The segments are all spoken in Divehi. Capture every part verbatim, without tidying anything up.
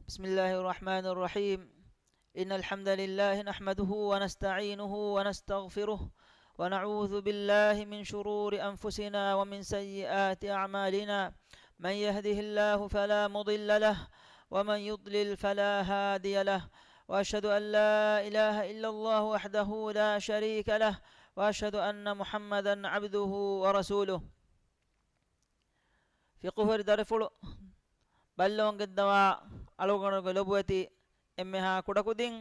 بسم الله الرحمن الرحيم. إن الحمد لله نحمده ونستعينه ونستغفره، ونعوذ بالله من شرور أنفسنا ومن سيئات أعمالنا. من يهده الله فلا مضل له، ومن يضلل فلا هادي له. وأشهد أن لا إله إلا الله وحده لا شريك له، وأشهد أن محمدا عبده ورسوله. ފިޤުހުވެރި ދަރިފުޅު ބައްލަވަން ގެންދަވާ އަޅުގަނޑުގެ ލޮބުވެތި އެންމެހާ ކުޑަކުދިން،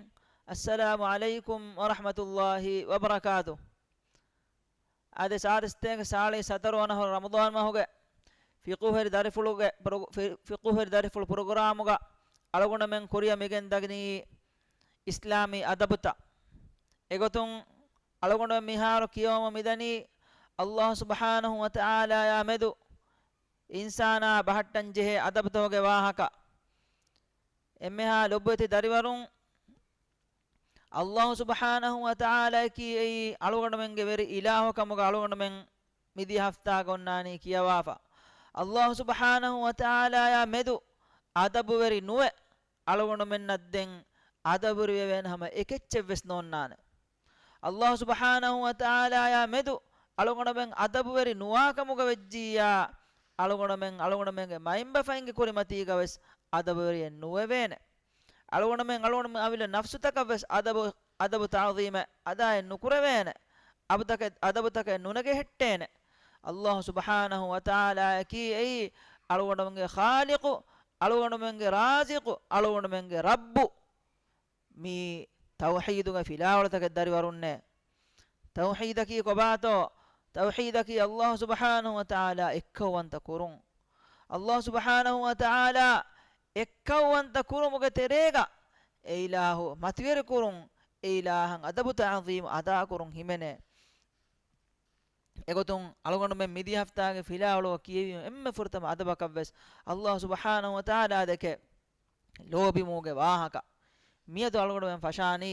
އައްސަލާމު ޢަލައިކުމް ވަރަޙްމަތުﷲި ވަބަރަކާތު. އާދެ، ސާދަ ސަތޭކަ ސާޅީސް ހަތަރު ވަނަ އަހަރު ރަމަޟާން މަހުގެ ފިޤުހުވެރި ދަރިފުޅުގެ ޕްރޮ-، ފި-، ފިޤުހުވެރި ދަރިފުޅު ޕްރޮގްރާމުގަ އަޅުގަނޑުމެން ކުރިއަށް މިގެންދަނީ އިސްލާމީ އަދަބުތައް. އެގޮތުން އަޅުގަނޑުމެން މިހާރު ކިޔަވަމުން މިދަނީ ﷲ ސުބްޙާނަހު ވަތަޢާލާޔާ މެދު އިންސާނާ ބަހައްޓަން ޖެހޭ އަދަބުތަކުގެ ވާހަކަ. އެންމެހާ ލޮބުވެތި ދަރިވަރުން، ﷲ ސުބްޙާނަހު ވަތަޢާލާއަކީ އެއީ އަޅުގަނޑުމެންގެ ވެރި އިލާހު ކަމުގަ އަޅުގަނޑުމެން މިދިޔަ ހަފްތާގަ އޮންނާނީ ކިޔަވާފަ. ﷲ ސުބްޙާނަހު ވަތަޢާލާޔާ މެދު އަދަބުވެރި ނުވެ، އަޅުގަނޑުމެންނަށް ދެން އަދަބުވެރިވެވޭނެ ހަމަ އެކެއްޗެއްވެސް ނޯންނާނެ. ﷲ ސުބްޙާނަހު ވަތަޢާލާޔާ މެދު އަޅުގަނޑުމެން އަދަބުވެރި ނުވާކަމުގަ ވެއްޖިއްޔާ، އަޅުގަނޑުމެން އަޅުގަނޑުމެންގެ މައިންބަފައިންގެ ކުރިމަތީގަވެސް އަދަބުވެރިއެއް ނުވެވޭނެ. އަޅުގަނޑުމެން އަޅުގަނޑުމެން އަމިއްލަ ނަފްސުތަކަށްވެސް އަދަބު، އަދަބު ތަޢުޒީމެއް އަދާއެއް ނުކުރެވޭނެ. އަބުތަކެއް، އަދަބުތަކެއް ނުނެގެހެއްޓޭނެ. ﷲ ސުބްޙާނަހު ވަތަޢާލާއަކީ އެއީ އަޅުގަނޑުމެންގެ ޚާލިޤު، އަޅުގަނޑުމެންގެ ރާޒިޤު، އަޅުގަނޑުމެންގެ ރައްބު. މީ ތައުޙީދުގެ ފިލާވަޅުތަކެއް ދަރިވަރުންނޭ. ތައުޙީދަކީ ކޮބާތޯ؟ ތައުޙީދަކީ ﷲ ސުބްޙާނަހު ވަތަޢާލާ އެއްކައުވަންތަ ކުރުން. ﷲ ސުބްޙާނަހު ވަތަޢާލާ އެއްކައުވަންތަ ކުރުމުގެ ތެރޭގަ އެ އިލާހު މަތިވެރިކުރުން، އެ އިލާހަށް އަދަބު ތަޢުޒީމު އަދާކުރުން ހިމެނޭ. އެގޮތުން އަޅުގަނޑުމެން މިދިޔަ ހަފްތާގެ ފިލާވަޅުގަ ކިޔެވި އެންމެ ފުރަތަމަ އަދަބަކަށްވެސް ﷲ ސުބްޙާނަހު ވަތަޢާލާ ދެކެ ލޯބިވުމުގެ ވާހަކަ. މިއަދު އަޅުގަނޑުމެން ފަށާނީ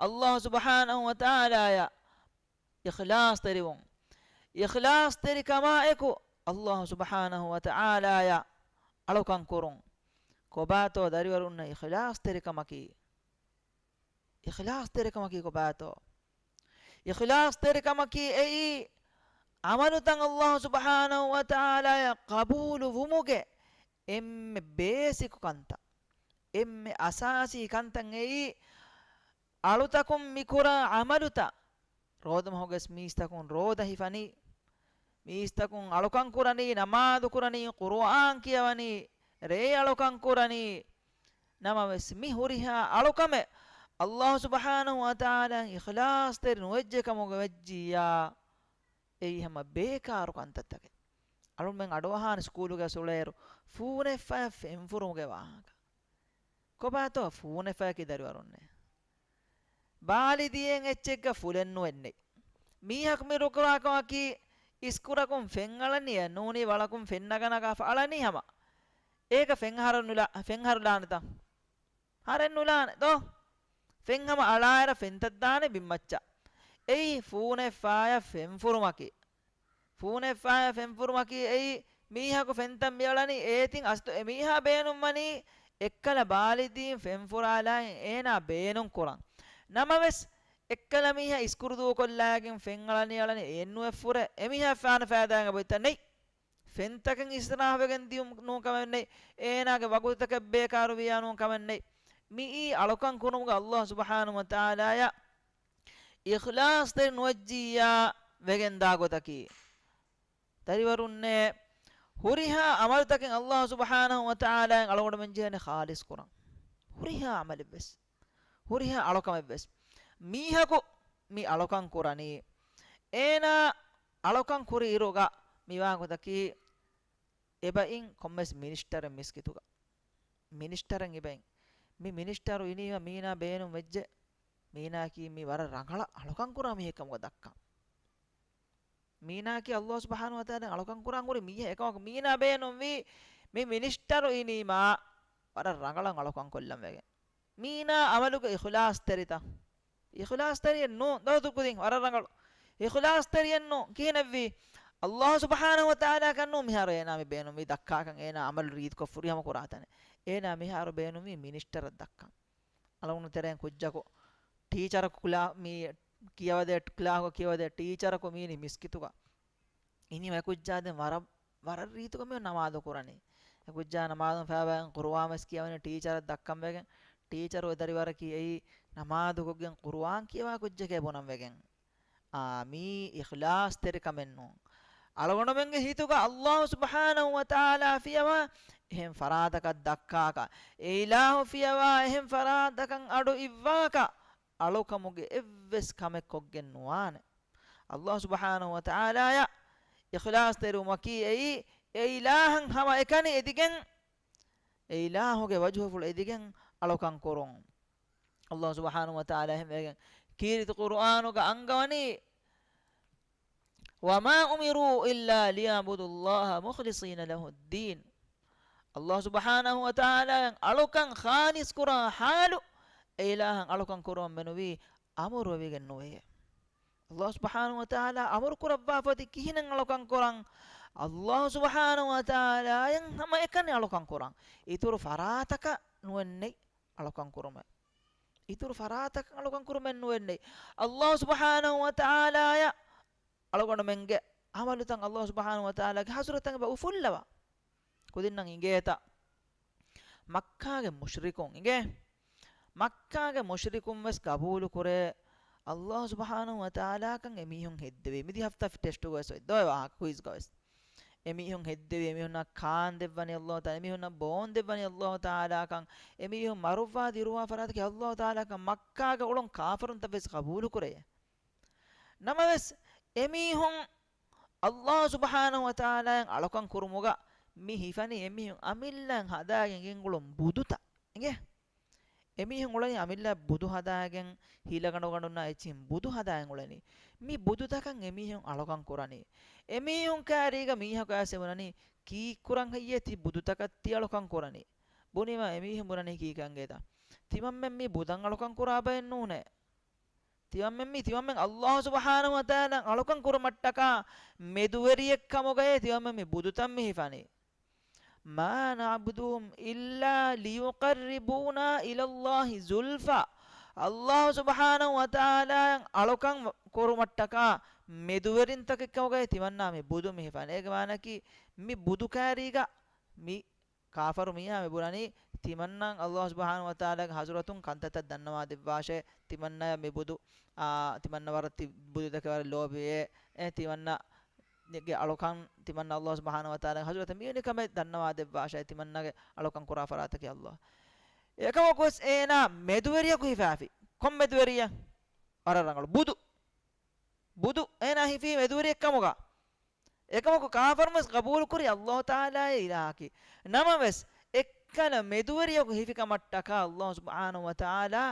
ﷲ ސުބްޙާނަހު ވަތަޢާލާޔަށް އިޚްލާޞްތެރިވުން. އިޚްލާޞްތެރިކަމާއެކު ﷲ ސުބްޙާނަހު ވަތަޢާލާޔަށް އަޅުކަން ކުރުން. ކޮބާތޯ ދަރިވަރުންނަށް އިޚްލާޞްތެރިކަމަކީ؟ އިޚްލާޞްތެރިކަމަކީ ކޮބާތޯ؟ އިޚްލާޞްތެރިކަމަކީ އެއީ، ޢަމަލުތައް ﷲ ސުބްޙާނަހު ވަތަޢާލާޔަށް ޤަބޫލު ވުމުގެ އެންމެ ބޭސިކު ކަންތައް، އެންމެ އަސާސީ ކަންތައް އެއީ، އަޅުތަކުން މިކުރާ ޢަމަލުތައް. ރޯދަމަހުގަސް މީސްތަކުން ރޯދަ ހިފަނީ، މީސްތަކުން އަޅުކަން ކުރަނީ، ނަމާދު ކުރަނީ، ޤުރުއާން ކިޔަވަނީ، ރޭ އަޅުކަން ކުރަނީ. ނަމަވެސް، މި ހުރިހާ އަޅުކަމެއް ﷲ ސުބްޙާނަހު ވަތަޢާލާ އިޚްލާޞްތެރި ނުވެއްޖެ ކަމުގަ ވެއްޖިއްޔާ، އެއީ ހަމަ ބޭކާރު ކަންތައްތަކެއް. އަޅުމެން އަޑުއަހާނެ ސްކޫލުގަ އުޅޭއިރު، ފޫނެއްފަޔަށް ފެންފުރުމުގެ ވާހަކަ. ކޮބާތޯ ފޫނެއްފަޔަކީ ދަރިވަރުންނޭ؟ ބާލިދީއެއް އެއްޗެއްގަ ފުލެއްނުވެ ނެތް. މީހަކު މި ރުކުރާކަމަކީ، އިސްކުރަކުން ފެން އަޅަނީއޭ، ނޫނީ ވަޅަކުން ފެން ނަގަނަގާފަ އަޅަނީ ހަމަ. އޭކަ ފެން ހަރެއް ނުލާ، ފެން ހަރުލާނެތަ؟ ހަރެއް ނުލާނެ ދޯ؟ ފެން ހަމަ އަޅާއިރަށް ފެންތައް ދާނެ ބިންމައްޗަށް. އެއީ ފޫނެއްފަޔަށް ފެންފުރުމަކީ. ފޫނެއްފަޔަށް ފެންފުރުމަކީ އެއީ، މީހަކު ފެންތައް މިއަޅަނީ އޭތިން އަސްތު އެމީހާ ބޭނުންވަނީ އެއްކަލަ ބާލިދީން ފެންފުރާލާއިން އޭނާ ބޭނުން ކުރަން. ނަމަވެސް، އެއްކަލަ މީހާ އިސްކުރު ދޫކޮށްލާގެން ފެން އަޅަނީ އަޅަނީ އެއްނުވެފުރޭ، އެމީހާ ފާނަ ފައިދާއެއް އެބައޮތްތަ؟ ނެތް. ފެންތަކެއް އިސްރާފްވެގެން ދިޔުން ނޫން ކަމެއް ނެތް. އޭނާގެ ވަގުތުތަކެއް ބޭކާރުވިޔާ ނޫން ކަމެއް ނެތް. މިއީ އަޅުކަން ކުރުމުގަ ﷲ ސުބްޙާނަހު ވަތަޢާލާޔަށް އިޚްލާޞްތެރި ނުވެއްޖިއްޔާ ވެގެންދާ ގޮތަކީ. ދަރިވަރުންނޭ، ހުރިހާ ޢަމަލުތަކެއް ﷲ ސުބްޙާނަހު ވަތަޢާލާއަށް އަޅުގަނޑުމެން ޖެހޭނެ ޚާލިޞް ކުރަން. ހުރިހާ ޢަމަލެއްވެސް، ހުރިހާ އަޅުކަމެއްވެސް، މީހަކު މި އަޅުކަން ކުރަނީ، އޭނާ އަޅުކަން ކުރި އިރުގަ މިވާ ގޮތަކީ، އެބައިން ކޮންމެސް މިނިސްޓަރެއް މިސްކިތުގަ. މިނިސްޓަރެއް އެބައިން. މި މިނިސްޓަރު އިނީމަ މީނާ ބޭނުން ވެއްޖެ. މީނާއަކީ މި ވަރަށް ރަނގަޅަށް އަޅުކަން ކުރާ މީހެއް ކަމުގަ ދައްކަން. މީނާއަކީ ﷲ ސުބްޙާނަހު ވަތަޢާލާ އަޅުކަން ކުރާ ހުރި މީހެއް. އެކަމަކު މީނާ ބޭނުންވީ މި މިނިސްޓަރު އިނީމާ ވަރަށް ރަނގަޅަށް އަޅުކަން ކޮށްލަން ވެގެން. މީނާ އަމަލުގަ އިޚްލާޞްތެރިތަ؟ އިޚްލާޞްތެރިއެއް ނޫން. ދޯ ދުކުދިން ވަރަށް ރަނގަޅު. އިޚްލާޞްތެރިއެއް ނޫން. ކިހިނެއްވީ؟ ﷲ ސުބްޙާނަހު ވަތަޢާލާއަކަށް ނޫން މިހާރު އޭނާ މި ބޭނުންވީ ދައްކާކަން، އޭނާ އަމަލު ރީތިކޮށް ފުރިހަމަ ކުރާ ތަނެއް. އޭނާ މިހާރު ބޭނުންވީ މިނިސްޓަރަށް ދައްކަން. އަޅުގަނޑު ތެރޭން ކުއްޖަކު ޓީޗަރަކު ކްލާ-، މި ކިޔަވަދޭ ކްލާހުގަ ކިޔަވަދޭ ޓީޗަރަކު މީނީ މިސްކިތުގަ. އިނީމަ އެކުއްޖާ ދެން ވަރަށް، ވަރަށް ރީތިކޮށް މި ނަމާދު ކުރަނީ. އެކުއްޖާ ނަމާދުން ފައިބައިން ޤުރުއާން ވެސް ކިޔަވަނީ ޓީޗަރަށް ދައްކަން ވެގެން. ޓީޗަރު އެދަރިވަރަކީ އެއީ ނަމާދުކޮށްގެން ޤުރުއާން ކިޔަވާ ކުއްޖެކޭ ބުނަން ވެގެން. އާ، މީ އިޚްލާޞްތެރިކަމެއް ނޫން. އަޅުގަނޑުމެންގެ ހިތުގަ ﷲ ސުބްޙާނަހޫ ވަތަޢާލާ ފިޔަވާ އެހެން ފަރާތަކަށް ދައްކާކަށް، އެ އިލާހު ފިޔަވާ އެހެން ފަރާތަކަށް އަޑު އިއްވާކަށް، އަޅުކަމުގެ އެއްވެސް ކަމެއް ކޮށްގެން ނުވާނެ. ﷲ ސުބްޙާނަހޫ ވަތަޢާލާޔަށް އިޚްލާޞްތެރިވުމަކީ އެއީ، އެ އިލާހަށް ހަމަ އެކަނި އެދިގެން، އެ އިލާހުގެ ވަޖުހުފުޅު އެދިގެން އަޅުކަން ކުރުން. ﷲ ސުބްޙާނަހޫ ވަތަޢާލާ އެހެންވެގެން ކީރިތި ޤުރުއާނުގަ އަންގަވަނީ، وما أمروا إلا ليعبدوا الله مخلصين له الدين. ﷲ ސުބްޙާނަހޫ ވަތަޢާލާއަށް އަޅުކަން ޚާލިޞް ކުރާ ޙާލު، އެ އިލާހަށް އަޅުކަން ކުރުމަށް މެނުވީ އަމުރުވެވިގެން ނުވެޔޭ. ﷲ ސުބްޙާނަހޫ ވަތަޢާލާ އަމުރު ކުރައްވާފަ އޮތީ ކިހިނެއް އަޅުކަން ކުރަން؟ ﷲ ސުބްޙާނަހޫ ވަތަޢާލާއަށް ހަމަ އެކަނި އަޅުކަން ކުރަން. އިތުރު ފަރާތަކަށް ނުވެންނެއް އަޅުކަން ކުރުމެއް. އިތުރު ފަރާތަކަށް އަޅުކަން ކުރުމެއް ނުވެންނެއް. ﷲ ސުބްޙާނަހޫ ވަތަޢާލާއަށް އަޅުގަނޑުމެންގެ ޢަމަލުތައް ﷲ ސުބްޙާނަހޫ ވަތަޢާލާގެ ޙަޟްރަތަށް އެބަ އުފުއްލަވާ. ކުދިންނަށް އިނގޭތަ؟ މައްކާގެ މުޝްރިކުން އިނގޭ. މައްކާގެ މުޝްރިކުން ވެސް ޤަބޫލު ކުރޭ، ﷲ ސުބްޙާނަހޫ ވަތަޢާލާކަން އެމީހުން ހެއްދެވީ. މިދި ހަފްތާ ޓެސްޓުގަ ވެސް އޮތް ދޯ ވާހަކަ ކުއިޒްގަ ވެސް. އެމީހުން ހެއްދެވީ، އެމީހުންނަށް ކާން ދެއްވަނީ ﷲ ތަޢާލާ، އެމީހުންނަށް ބޯން ދެއްވަނީ ﷲ ތަޢާލާކަން، އެމީހުން މަރުއްވާ ދިރުވާ ފަރާތަކީ ﷲ ތަޢާލާކަން، މައްކާގަ އުޅުން ކާފަރުންތައް ވެސް ޤަބޫލު ކުރެޔޭ. ނަމަވެސް، އެމީހުން ﷲ ސުބްޙާނަހޫ ވަތަޢާލާއަށް އަޅުކަން ކުރުމުގަ މި ހިފަނީ އެމީހުން އަމިއްލައަށް ހަދާގެން ގެންގުޅުން ބުދުތައް އިނގޭ. އެމީހުން އުޅެނީ އަމިއްލަ ބުދު ހަދާގެން، ހިލަގަނޑުގަނޑުންނާ އެއްޗިހިން ބުދު ހަދާގެން އުޅެނީ. މި ބުދުތަކަށް އެމީހުން އަޅުކަން ކުރަނީ. އެމީހުން ކާރީގަ މީހަކު އައިސް ބުނަނީ، ކީއްކުރަން ހެއްޔޭ ތި ބުދުތަކަށް ތި އަޅުކަން ކުރަނީ؟ ބުނީމަ އެމީހުން ބުނަނީ ކީކަން އިނގޭތަ؟ ތިމަންމެން މި ބުދަށް އަޅުކަން ކުރާ ބައެއް ނޫނޭ. ތިމަންމެން މި، ތިމަންމެން ﷲ ސުބްޙާނަހޫ ވަތަޢާލާ އަޅުކަން ކުރުމަށްޓަކާ މެދުވެރިއެއް ކަމުގައޭ ތިމަންމެން މި ބުދުތައް މި ހިފަނީ. مَا نَعْبُدُهُمْ إِلَّا لِيُقَرِّبُونَا إِلَى اللَّهِ زُلْفَىٰ. ﷲ ސުބްޙާނަހޫ ވަތަޢާލާއަށް އަޅުކަން ކުރުމަށްޓަކާ މެދުވެރިންތަކެއް ކަމުގައޭ ތިމަންނާ މި ބުދު މި ހިފަނީ. އޭގެ މާނައަކީ މި ބުދު ކާރީގަ މި ކާފަރު މީހާ މި ބުނަނީ، ތިމަންނައަށް ﷲ ސުބްޙާނަހޫ ވަތަޢާލާގެ ޙަޟްރަތުން ކަންތައްތައް ދަންނަވާ ދެއްވާށޭ، ތިމަންނަޔަށް މި ބުދު، އާ، ތިމަންނަ ވަރަށް ތި-، ބުދުތަކެއް ވަރަށް ލޯބިވޭ، އެ، ތިމަންނަގެ އަޅުކަން، ތިމަންނަ ﷲ ސުބްޙާނަހޫ ވަތަޢާލާގެ ޙަޟްރަތަށް މިވެނި ކަމެއް ދަންނަވާ ދެއްވާށޭ، ތިމަންނަގެ އަޅުކަން ކުރާ ފަރާތަކީ ﷲ. އެކަމަކުވެސް އޭނާ މެދުވެރިޔަކު ހިފާފި. ކޮން މެދުވެރިޔެއް؟ ވަރަށް ރަނގަޅު. ބުދު. ބުދު އޭނާ ހިފީ މެދުވެރިއެއްކަމުގަ. އެކަމަކު ކާފަރުން ވެސް ޤަބޫލުކުރި ﷲ ތަޢާލާއޭ އިލާހަކީ. ނަމަވެސް، އެއްކަލަ މެދުވެރިޔަކު ހިފިކަމަށްޓަކާ ﷲ ސުބްޙާނަހޫ ވަތަޢާލާ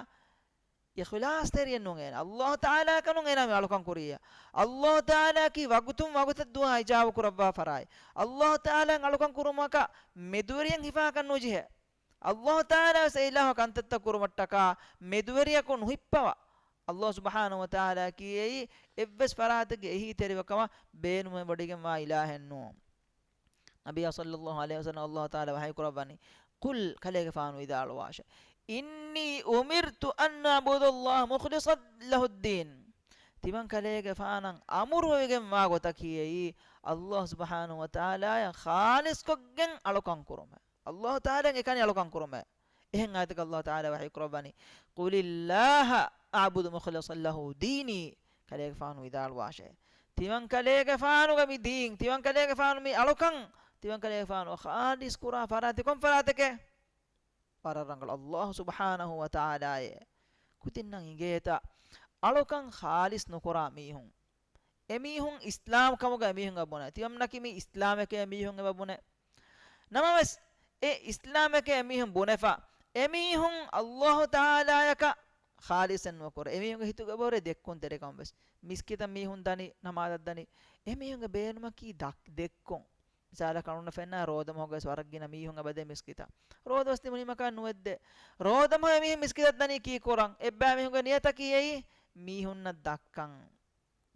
އިޚްލާޞްތެރިއެއް ނޫން އޭނާ. ﷲ ތަޢާލާއަކަށް ނޫން އޭނާ މި އަޅުކަން ކުރިއްޔާ. ﷲ ތަޢާލާއަކީ ވަގުތުން ވަގުތަށް ދުޢާ އިޖާބަ ކުރައްވާ ފަރާތް. ﷲ ތަޢާލާއަށް އަޅުކަން ކުރުމަކަށް މެދުވެރިޔެއް ހިފާކަށް ނުޖެހޭ. ﷲ ތަޢާލާ ވެސް އެ އިލާހު ކަންތައްތައް ކުރުމަށްޓަކާ މެދުވެރިޔަކު ނުހިއްޕަވާ. ﷲ ސުބްޙާނަހޫ ވަތަޢާލާއަކީ އެއީ އެއްވެސް ފަރާތެއްގެ އެހީތެރިވެކަމަށް ބޭނުމެއް ވޮޑިގެންވާ އިލާހެއް ނޫން. ނަބިއްޔާ ޞައްލައްލާހު ޢަލައިހި ވަސައްލަމަށް ﷲ ތަޢާލާ ވަޙީ ކުރައްވަނީ، قُلْ، ކަލޭގެފާނު ވިދާޅުވާށޭ، إِنِّي أُمِرْتُ أَنْ أَعْبُدَ اللَّهَ مُخْلِصًا لَهُ الدِّينَ. ތިމަން ކަލޭގެފާނަށް އަމުރުވެވިގެންވާ ގޮތަކީ އެއީ، ﷲ ސުބްޙާނަހޫ ވަތަޢާލާއަށް ޚާލިޞްކޮށްގެން އަޅުކަން ކުރުމެއް. ﷲ ތަޢާލާއަށް އެކަނި އަޅުކަން ކުރުމެއް. އެހެން އާޔަތަކަށް ﷲ ތަޢާލާ ވަޙީ ކުރައްވަނީ، قُلِ اللَّهَ أَعْبُدُ مُخْلِصًا لَهُ دِينِي. ކަލޭގެފާނު ވިދާޅުވާށޭ، ތިމަން ކަލޭގެފާނުގެ މި ދީން، ތިމަން ކަލޭގެފާނު މި އަޅުކަން، ތިމަން ކަލޭގެފާނު ޚާލިޞް ކުރާ ފަރާތެއް ކޮން ފަރާތެކޭ؟ ވަރަށް ރަނގަޅު ﷲ ސުބްޙާނަހޫ ވަތަޢާލާއޭ. ކުދިންނަށް އިނގޭތަ؟ އަޅުކަން ޚާލިޞް ނުކުރާ މީހުން. އެމީހުން އިސްލާމް ކަމުގަ އެމީހުން އެބަ ބުނޭ. ތިމަންނަކީ މި އިސްލާމެކޭ އެމީހުން އެބަ ބުނޭ. ނަމަވެސް، އެ އިސްލާމެކޭ އެމީހުން ބުނެފަ، އެމީހުން ﷲ ތަޢާލާއަކަށް ޚާލިޞެއް ނުކުރޭ. އެމީހުންގެ ހިތުގަ އެބަހުރޭ ދެއްކުންތެރިކަން ވެސް. މިސްކިތަށް މީހުން ދަނީ، ނަމާދަށް ދަނީ. އެމީހުންގެ ބޭނުމަކީ ދަ-، ދެއްކުން. މިސާލަކަށް އަޅުގަނޑަށް ފެންނާ ރޯދަމަހުގަވެސް ވަރަށް ގިނަ މީހުން އެބަދޭ މިސްކިތަށް. ރޯދަވެސް ތިބުނީމަކާ ނުވެއްދޭ. ރޯދަމަހު އެމީހުން މިސްކިތަށް ދަނީ ކީއްކުރަން؟ އެއްބައިމީހުންގެ ނިޔަތަކީ އެއީ މީހުންނަށް ދައްކަން.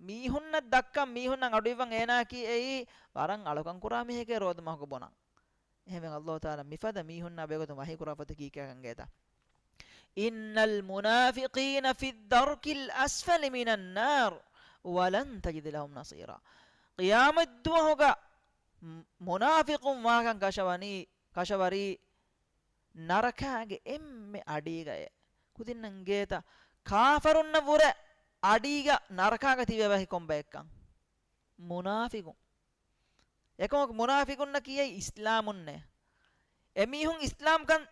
މީހުންނަށް ދައްކަން، މީހުންނަށް އަޑުއިއްވަން އޭނާއަކީ އެއީ ވަރަށް އަޅުކަން ކުރާ މީހެކޭ ރޯދަމަހުގަ ބުނަން. އެހެންވެ، ﷲ ތަޢާލާ މިފަދަ މީހުންނާ ބެގޮތުން ވަޙީ ކުރާ ފޮތަކީ ކީކޭކަން އިނގޭތަ؟ إن المنافقين في الدرك الأسفل من النار ولن تجد لهم نصيرا. ޤިޔާމަތްދުވަހުގަ މު-، މުނާފިޤުން ވާކަން ކަށަވަނީ، ކަށަވަރީ ނަރަކާގެ އެންމެ އަޑީގައޭ. ކުދިންނަށް އިނގޭތަ؟ ކާފަރުންނަށް ވުރެ އަޑީގަ ނަރަކާގަ ތިބޭ ބަހެއް ކޮންބައެއްކަން؟ މުނާފިޤުން. އެކަމަކު މުނާފިޤުންނަކީ އެއީ އިސްލާމުންނޭ. އެމީހުން އިސްލާމްކަން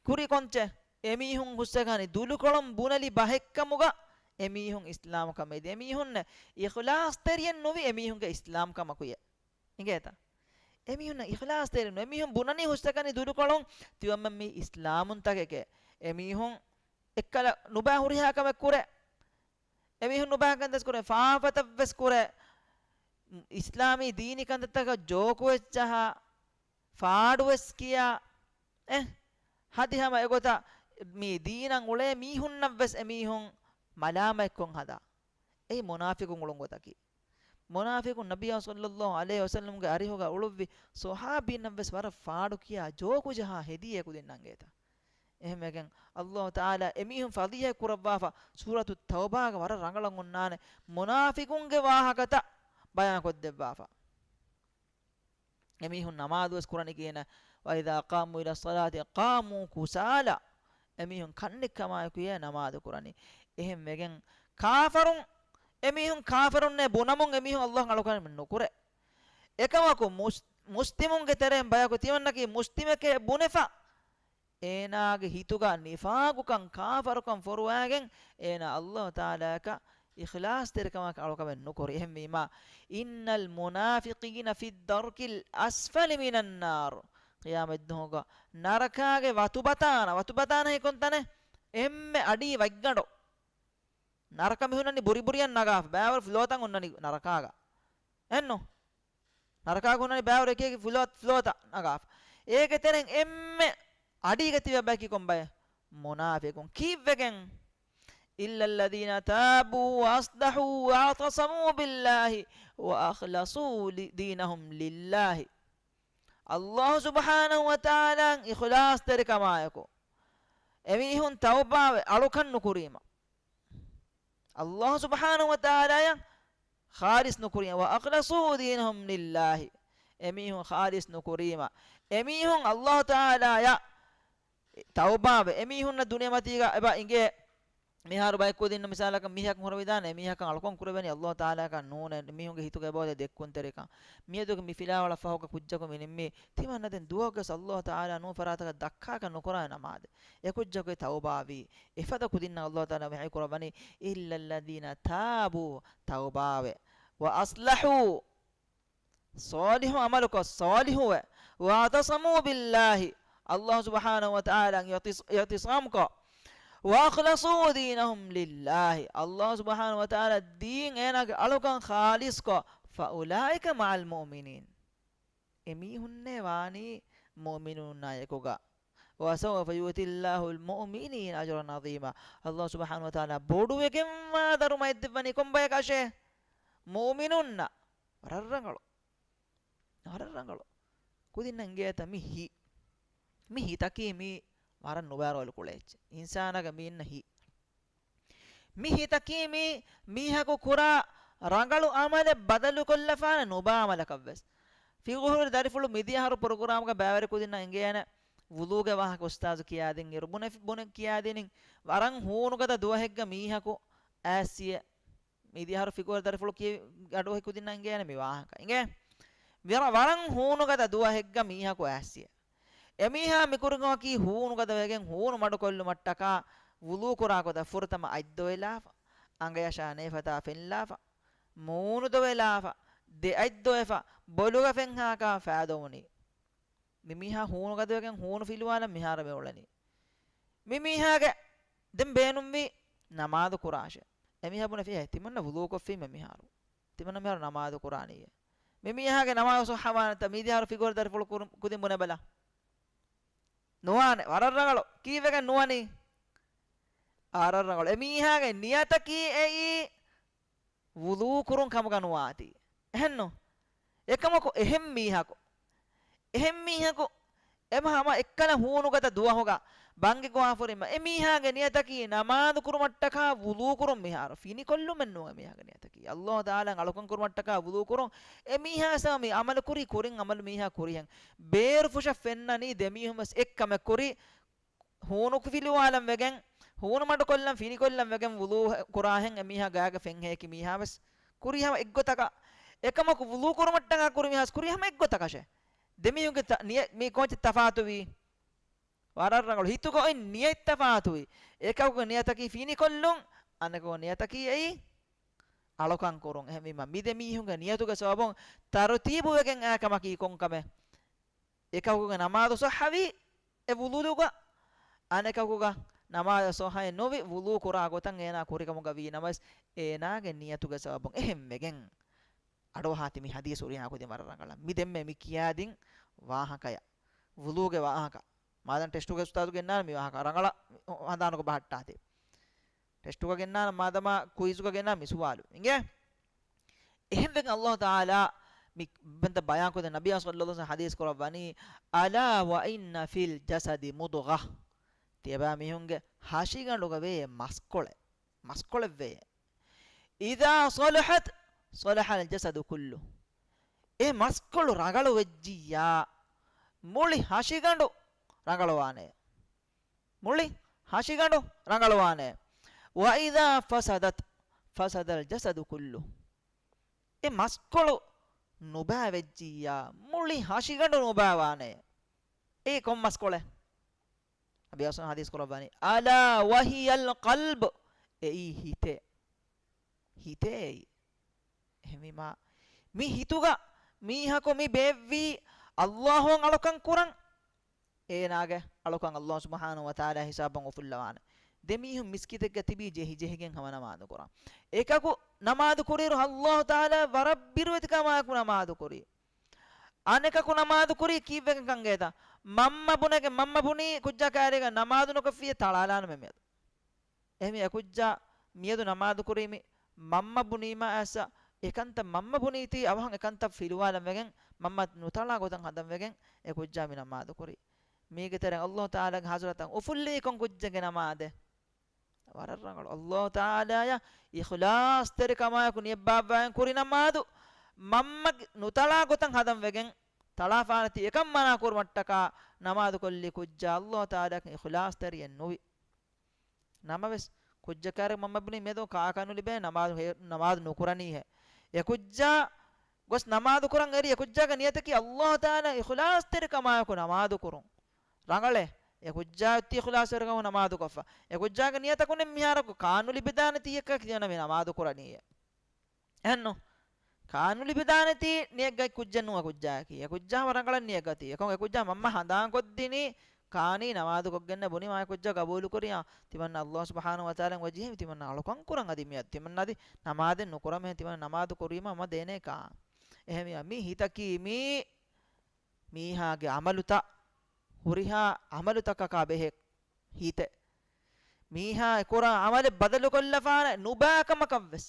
ކުރީ ކޮންޗެއް؟ އެމީހުން ހުސްއެކަނި ދުލުކޮޅުން ބުނެލި ބަހެއްކަމުގަ އެމީހުން އިސްލާމްކަމެއް ދޭ. އެމީހުންނެ އިޚްލާޞްތެރިއެއް ނުވި އެމީހުންގެ އިސްލާމްކަމަކުޔެ. އިނގޭތަ؟ އެމީހުންނަށް އިޚްލާޞްތެރި ނުވި. އެމީހުން ބުނަނީ ހުސްއެކަނި ދުލުކޮޅުން ތިމަންމެން މީ އިސްލާމުންތަކެކޭ. އެމީހުން އެއްކަލަ ނުބައި ހުރިހާ ކަމެއް ކުރޭ. އެމީހުން ނުބައި ކަންތައް ކުރޭ، ފާފަތައްވެސް ކުރޭ، އިސްލާމީ ދީނީ ކަންތައްތަކަށް ޖޯކުވެއްޗަހާ، ފާޑުވެސް ކިޔާ، އެ، ހަދިހަމަ އެގޮތަށް މީ ދީނަށް އުޅޭ މީހުންނަށްވެސް އެމީހުން މަލާމަތްކޮށް ހަދާ. އެއީ މުނާފިޤުން އުޅުން ގޮތަކީ. މުނާފިޤުން ނަބިއްޔާ ޞައްލައްލާހު ޢަލައިހި ވަސައްލަމްގެ އަރިހުގަ އުޅުއްވި ޞަޙާބީންނަށްވެސް ވަރަށް ފާޑުކިޔާ ޖޯކުޖަހާ ހެދިޔޭ ކުދިންނަށް އިނގޭތަ؟ އެހެންވެގެން ﷲ ތަޢާލާ އެމީހުން ފަޟީޙަތް ކުރައްވާފަ، ސޫރަތު ތައުބާގަ ވަރަށް ރަނގަޅަށް އޮންނާނެ މުނާފިޤުންގެ ވާހަކަތައް ބަޔާންކޮށްދެއްވާފަ. އެމީހުން ނަމާދުވެސް ކުރަނީ ކިހިނެއް؟ وإذا قاموا إلى الصلاة قاموا كسالى. އެމީހުން ކަންނެއްކަމާއެކުޔޭ ނަމާދު ކުރަނީ. އެހެންވެގެން ކާފަރުން، އެމީހުން ކާފަރުންނޭ ބުނަމުން އެމީހުން ﷲ އަޅުކަން ނުކުރޭ. އެކަމަކު މުސް-، މުސްލިމުންގެ ތެރެއިން ބަޔަކު ތިމަންނަކީ މުސްލިމެކޭ ބުނެފަ، އޭނާގެ ހިތުގަ ނިފާގުކަން، ކާފަރުކަން ފޮރުވައިގެން އޭނާ ﷲ ތަޢާލާއަކަށް އިޚްލާޞްތެރިކަމަކަށް އަޅުކަމެއް ނުކުރި. އެހެންވީމާ، إن المنافقين في الدرك الأسفل من النار. ޤިޔާމަތްދުވަހުގަ ނަރަކާގެ ވަތުބަތާނަ، ވަތުބަތާނަ ހީ ކޮންތަނެއް؟ އެންމެ އަޑީ ވަތްގަނޑު. ނަރަކަ މި ހުންނަނީ ބުރި ބުރިއަށް ނަގާފަ، ބައިވަރު ފްލޯތައް ހުންނަނީ ނަރަކާގަ. އެއްނު؟ ނަރަކާގަ ހުންނަނީ ބައިވަރު އެކި އެކި ފްލޯ-، ފްލޯތައް ނަގާފަ. އޭގެ ތެރެއިން އެންމެ އަޑީގަ ތިބޭ ބަޔަކީ ކޮންބައެއް؟ މުނާފިޤުން. ކީއްވެގެން؟ إلا الذين تابوا وأصلحوا واعتصموا بالله وأخلصوا دينهم لله. ﷲ ސުބްޙާނަހު ވަތަޢާލާއަށް އިޚްލާޞްތެރިކަމާއެކު އެމީހުން ތައުބާވެ އަޅުކަން ނުކުރީމަ، ﷲ ސުބްޙާނަހު ވަތަޢާލާއަށް ޚާލިޞް ނުކުރީމަ، وأخلصوا دينهم لله، އެމީހުން ޚާލިޞް ނުކުރީމަ، އެމީހުން ﷲ ތަޢާލާއަށް ތައުބާވެ، އެމީހުންނަށް ދުނިޔެމަތީގަ އެބަ އިނގޭ، މިހާރު ބައެއް ކުދިންނަށް މިސާލަކަށް މީހަކު ހުރެވިދާނެ، އެމީހަކަށް އަޅުކަން ކުރެވެނީ ﷲ ތަޢާލާއަކަށް ނޫނޭ، މީހުންގެ ހިތުގަ އެބައޮތޭ ދެއްކުންތެރިކަން. މިއަދުގެ މި ފިލާވަޅަށް ފަހުގަ ކުއްޖަކު މި ނިންމީ، ތިމަންނަ ދެން ދުވަހުގެ ވެސް ﷲ ތަޢާލާ ނޫން ފަރާތަކަށް ދައްކާކަށް ނުކުރާނެ ނަމާދެއް. އެ ކުއްޖަކު ތައުބާވީ. އެފަދަ ކުދިންނަށް ﷲ ތަޢާލާ ވަޙީ ކުރައްވަނީ، إلا الذين تابوا، ތައުބާވެ، وأصلحوا، ޞާލިޙު ޢަމަލުކޮށް، ޞާލިޙުވެ، واعتصموا بالله، ﷲ ސުބްޙާނަހު ވަތަޢާލާއަށް އިޢްތިޞް-، އިޢްތިޞާމްކޮށް، وأخلصوا دينهم لله، ﷲ ސުބްޙާނަހު ވަތަޢާލާ ދީން އޭނާގެ އަޅުކަން ޚާލިޞްކޮށް، فأولئك مع المؤمنين، އެމީހުންނޭ ވާނީ މުއުމިނުންނާ އެކުގަ. وسوف يؤتي الله المؤمنين أجرا عظيما. ﷲ ސުބްޙާނަހު ވަތަޢާލާ ބޮޑުވެގެންވާ ދަރުމައެއް ދެއްވަނީ ކޮންބަޔަކަށޭ؟ މުއުމިނުންނަށް. ވަރަށް ރަނގަޅު. ވަރަށް ރަނގަޅު. ކުދިންނަށް އިނގޭތަ މި ހި-، މި ހިތަކީ މީ ވަރަށް ނުބައިވަރު އޮލުކުޅޭ އެއްޗެއް. އިންސާނާގެ މި އިންނަ ހި-، މި ހިތަކީ މީ މީހަކު ކުރާ ރަނގަޅު އަމަލެއް ބަދަލުކޮށްލަފާނެ ނުބައި އަމަލަކަށްވެސް. ފިޤުހުވެރި ދަރިފުޅު މިދިޔަ އަހަރު ޕްރޮގްރާމްގަ ބައިވެރި ކުދިންނަށް އެނގޭނެ ވުޟޫގެ ވާހަކަ އުސްތާޒު ކިޔާދިން އިރު، ބުނެ-، ބުނެ ކިޔާދިނިން ވަރަށް ހޫނުގަދަ ދުވަހެއްގަ މީހަކު އައިސްއިއެ މިދިޔަ އަހަރު ފިޤުހުވެރި ދަރިފުޅު ކިޔެވި ގަޑުއެހި ކުދިންނަށް އެނގޭނެ މި ވާހަކަ. އިނގޭ؟ ވަރަށް، ވަރަށް ހޫނުގަދަ ދުވަހެއްގަ މީހަކު އައިސްއިއެ. އެމީހާ މިކުރިން ވަކި ހޫނުގަދަވެގެން ހޫނު މަޑުކޮށްލުމަށްޓަކާ ވުޟޫ ކުރާ ގޮތަށް ފުރަތަމަ އަތްދޮވެލާފަ، އަނގަޔަށާ ނޭފަތާ ފެންލާފަ، މޫނު ދޮވެލާފަ، ދެ އަތްދޮވެފަ، ބޮލުގަ ފެންހާކާ ފާދޮވުނީ. މި މީހާ ހޫނު ގަދަވެގެން ހޫނު ފިލުވާލަން މިހާރު މި އުޅެނީ. މި މީހާގެ ދެން ބޭނުންވީ ނަމާދު ކުރާށޭ. އެމީހާ ބުނެފި، އޭ، ތިމަންނަ ވުޟޫ ކޮށްފީމަ މިހާރު. ތިމަންނަ މިހާރު ނަމާދު ކުރާނީއޭ. މި މީހާގެ ނަމާދު ޞައްޙަވާނެތަ؟ މިދިޔަ އަހަރު ފިޤުހުވެރި ދަރިފުޅު ކުރު-، ކުދިން ބުނެބަލަ. ނުވާނެ. ވަރަށް ރަނގަޅު. ކީއްވެގެން ނުވަނީ؟ ވަރަށް ރަނގަޅު. އެމީހާގެ ނިޔަތަކީ އެއީ ވުޟޫ ކުރުން ކަމުގަ ނުވާތީ. އެހެންނު؟ އެކަމަކު އެހެން މީހަކު، އެހެން މީހަކު އެމަ ހަމަ އެއްކަލަ ހޫނުގަދަ ދުވަހުގަ ބަންގި ގޮވާފުރިމަ އެ މީހާގެ ނިޔަތަކީ ނަމާދު ކުރުމަށްޓަކާ ވުޟޫ ކުރުން މިހާރު ފިނިކޮށްލުމެއް ނޫން އެ މީހާގެ ނިޔަތަކީ. ﷲ ތަޢާލާ އަޅުކަން ކުރުމަށްޓަކާ ވުޟޫ ކުރުން. އެ މީހާ ސަ މި އަމަލު ކުރީ ކުރިން އަމަލު މީހާ ކުރިހެން. ބޭރު ފުށަށް ފެންނަނީ ދެ މީހުން ވެސް އެއްކަމެއް ކުރީ ހޫނު ފިލުވާލަން ވެގެން، ހޫނު މަޑުކޮށްލަން ފިނިކޮށްލަން ވެގެން ވުޟޫ ކުރާހެން އެ މީހާ ގާގަ ފެންހެޔަކި މީހާ ވެސް ކުރީ ހަމަ އެއްގޮތަކަށް. އެކަމަކު ވުޟޫ ކުރުމަށްޓަކާ ކުރި މީހާ ވެސް ކުރީ ހަމަ އެއްގޮތަކަށެ. ދެ މީހުންގެ ތަ-، ނިޔަ-، މީ ކޯންޗެއް ތަފާތުވީ؟ ވަރަށް ރަނގަޅު. ހިތުގަ އޮތް ނިޔަތް ތަފާތުވި. އެކަކުގެ ނިޔަތަކީ ފިނިކޮށްލުން، އަނެކަކުގެ ނިޔަތަކީ އެއީ އަޅުކަން ކުރުން. އެހެންވީމަ، މި ދެ މީހުންގެ ނިޔަތުގެ ސަބަބުން ތަރުތީބު ވެގެން އާ ކަމަކީ ކޮން ކަމެއް؟ އެކަކުގެ ނަމާދު ޞައްޙަވީ އެ ވުޟޫގަ، އަނެކަކުގަ ނަމާދު ޞައްޙައެއް ނުވި، ވުޟޫ ކުރާ ގޮތަށް އޭނާ ކުރިކަމުގަ ވީ ނަމަވެސް، އޭނާގެ ނިޔަތުގެ ސަބަބުން އެހެން ވެގެން. އަޑުއަހާތި މި ޙަދީޘް ހުރިހާ ކުދިން ވަރަށް ރަނގަޅަށް. މި ދެންމެ މި ކިޔާދިން ވާހަކަޔަށް. ވުޟޫގެ ވާހަކަ. މާދަން ޓެސްޓުގެ އުސްތާޛު ގެންނާނެ މި ވާހަކަ. ރަނގަޅަށް ހަނދާނުކޮށް ބަހައްޓާތި. ޓެސްޓުގަ ގެންނާނެ މާދަމާ ކުއިޒުގަ ގެންނާ މި ސުވާލު. އިނގޭ؟ އެހެންވެގެން ﷲ ތަޢާލާ މި ބަޔާންކޮށްދޭ ނަބިއްޔާ ޞައްލަﷲ ޢަލައިހި ވަސައްލަމަ ޙަދީޘް ކުރައްވަނީ، "ألا وإن في الجسد مضغة." ތިޔަބައިމީހުންގެ ހަށިގަނޑުގަ ވޭ މަސްކޮޅެއް. މަސްކޮޅެއް ވޭ. "إذا صلحت صلح الجسد كله." އެ މަސްކޮޅު ރަނގަޅު ވެއްޖިއްޔާ، މުޅި ހަށިގަނޑު ރަނގަޅުވާނެ. މުޅި ހަށިގަނޑު ރަނގަޅުވާނެ. "وإذا فسدت فسد الجسد كله." އެ މަސްކޮޅު ނުބައި ވެއްޖިއްޔާ، މުޅި ހަށިގަނޑު ނުބައިވާނެ. އެއީ ކޮން މަސްކޮޅެއް؟ ނަބިއްޔާ ޙަދީޘް ކުރައްވަނީ، "ألا وهي القلب." އެއީ ހިތޭ. ހިތޭ އެއީ. އެހެންވީމާ، މި ހިތުގަ މީހަކު މި ބޭއްވީ ﷲ އަށް އަޅުކަން ކުރަން. އޭނާގެ އަޅުކަން ﷲ ސުބްޙާނަހޫ ވަތަޢާލާ ހިސާބަށް އުފުއްލަވާނެ. ދެ މީހުން މިސްކިތެއްގަ ތިބީ ޖެހި ޖެހިގެން ހަމަ ނަމާދު ކުރާ. އެކަކު ނަމާދު ކުރިއިރު ﷲ ތަޢާލާ ވަރަށް ބިރުވެތިކަމާއެކު ނަމާދު ކުރީ. އަނެކަކު ނަމާދު ކުރީ ކީއްވެގެން ކަންގޭތަ؟ މަންމަ ބުނެގެން، މަންމަ ބުނީ ކުއްޖާ ކައިރީގަ ނަމާދު ނުކޮށްފިއްޔާ ތަޅާލާނަމޭ މިއަދު. އެހެންވެ އެ ކުއްޖާ މިއަދު ނަމާދު ކުރީ މި މަންމަ ބުނީމާ އައިސް އެކަންތައް މަންމަ ބުނީތީ އަވަހަށް އެކަންތައް ފިލުވާލަން ވެގެން، މަންމަ ނުތަޅާ ގޮތަށް ހަދަން ވެގެން އެ ކުއްޖާ މި ނަމާދު ކުރީ. މީގެ ތެރެއިން ﷲ ތަޢާލާގެ ޙަޟްރަތަށް އުފުއްލީ ކޮން ކުއްޖެއްގެ ނަމާދެއް؟ ވަރަށް ރަނގަޅު. ﷲ ތަޢާލާއަށް އިޚްލާޞްތެރިކަމާއެކު ނިޔަތް ބާއްވާގެން ކުރި ނަމާދު، މަންމަ ނުތަޅާ ގޮތަށް ހަދަން ވެގެން، ތަޅާފާނެތީ އެކަން މަނާ ކުރުމަށްޓަކާ ނަމާދު ކޮށްލި ކުއްޖާ ﷲ ތަޢާލާއަކަށް އިޚްލާޞްތެރިއެއް ނުވި. ނަމަވެސް، ކުއްޖަކާރެ މަންމަ ބުނީ މިއަދު ކާކަށް ނުލިބޭ ނަމާދު ހެ-، ނަމާދު ނުކުރަނީހޭ. އެ ކުއްޖާ ގޮސް ނަމާދު ކުރަން އެރި އެ ކުއްޖާގެ ނިޔަތަކީ ﷲ ތަޢާލާ އިޚްލާޞްތެރިކަމާއެކު ނަމާދު ކުރުން. ރަނގަޅޭ. އެ ކުއްޖާ އޮތީ އިޚްލާޞްތެރިކަމުން ނަމާދު ކޮށްފަ. އެ ކުއްޖާގެ ނިޔަތަކުން މިހާރަކު ކާނުލިބިދާނެތީ އެއްކަ ކިޔަނަ މި ނަމާދު ކުރަނީއޭ. އެހެންނު؟ ކާނުލިބިދާނެތީ ނިޔަތްގަތް ކުއްޖެއް ނޫން އެ ކުއްޖާއަކީ. އެ ކުއްޖާ ހަމަ ރަނގަޅަށް ނިޔަތްގަތީ. އެކަމަކު އެ ކުއްޖާ މަންމަ ހަނދާންކޮށްދިނީ ކާނީ ނަމާދުކޮށްގެންނޭ ބުނީމާ އެ ކުއްޖާ ގަބޫލުކުރިޔާ ތިމަންނަ ﷲ ސުބްޙާނަހޫ ވަތަޢާލާ އިނގޭ ވަޖީހެއް ތިމަންނަ އަޅުކަން ކުރަން އަދި މިއަދު ތިމަންނަ އަދި ނަމާދެއް ނުކުރަމޭ ތިމަންނަ ނަމާދު ކުރީމަ މަ ދޭނޭ ކާ. އެހެންވީމާ މި ހިތަކީ މީ މީހާގެ އަމަލުތައް ހުރިހާ އަމަލުތަކަކާ ބެހޭ ހިތެއް. މީހާ އެ ކުރާ އަމަލެއް ބަދަލުކޮށްލަފާނެ ނުބާކަމަކަށްވެސް.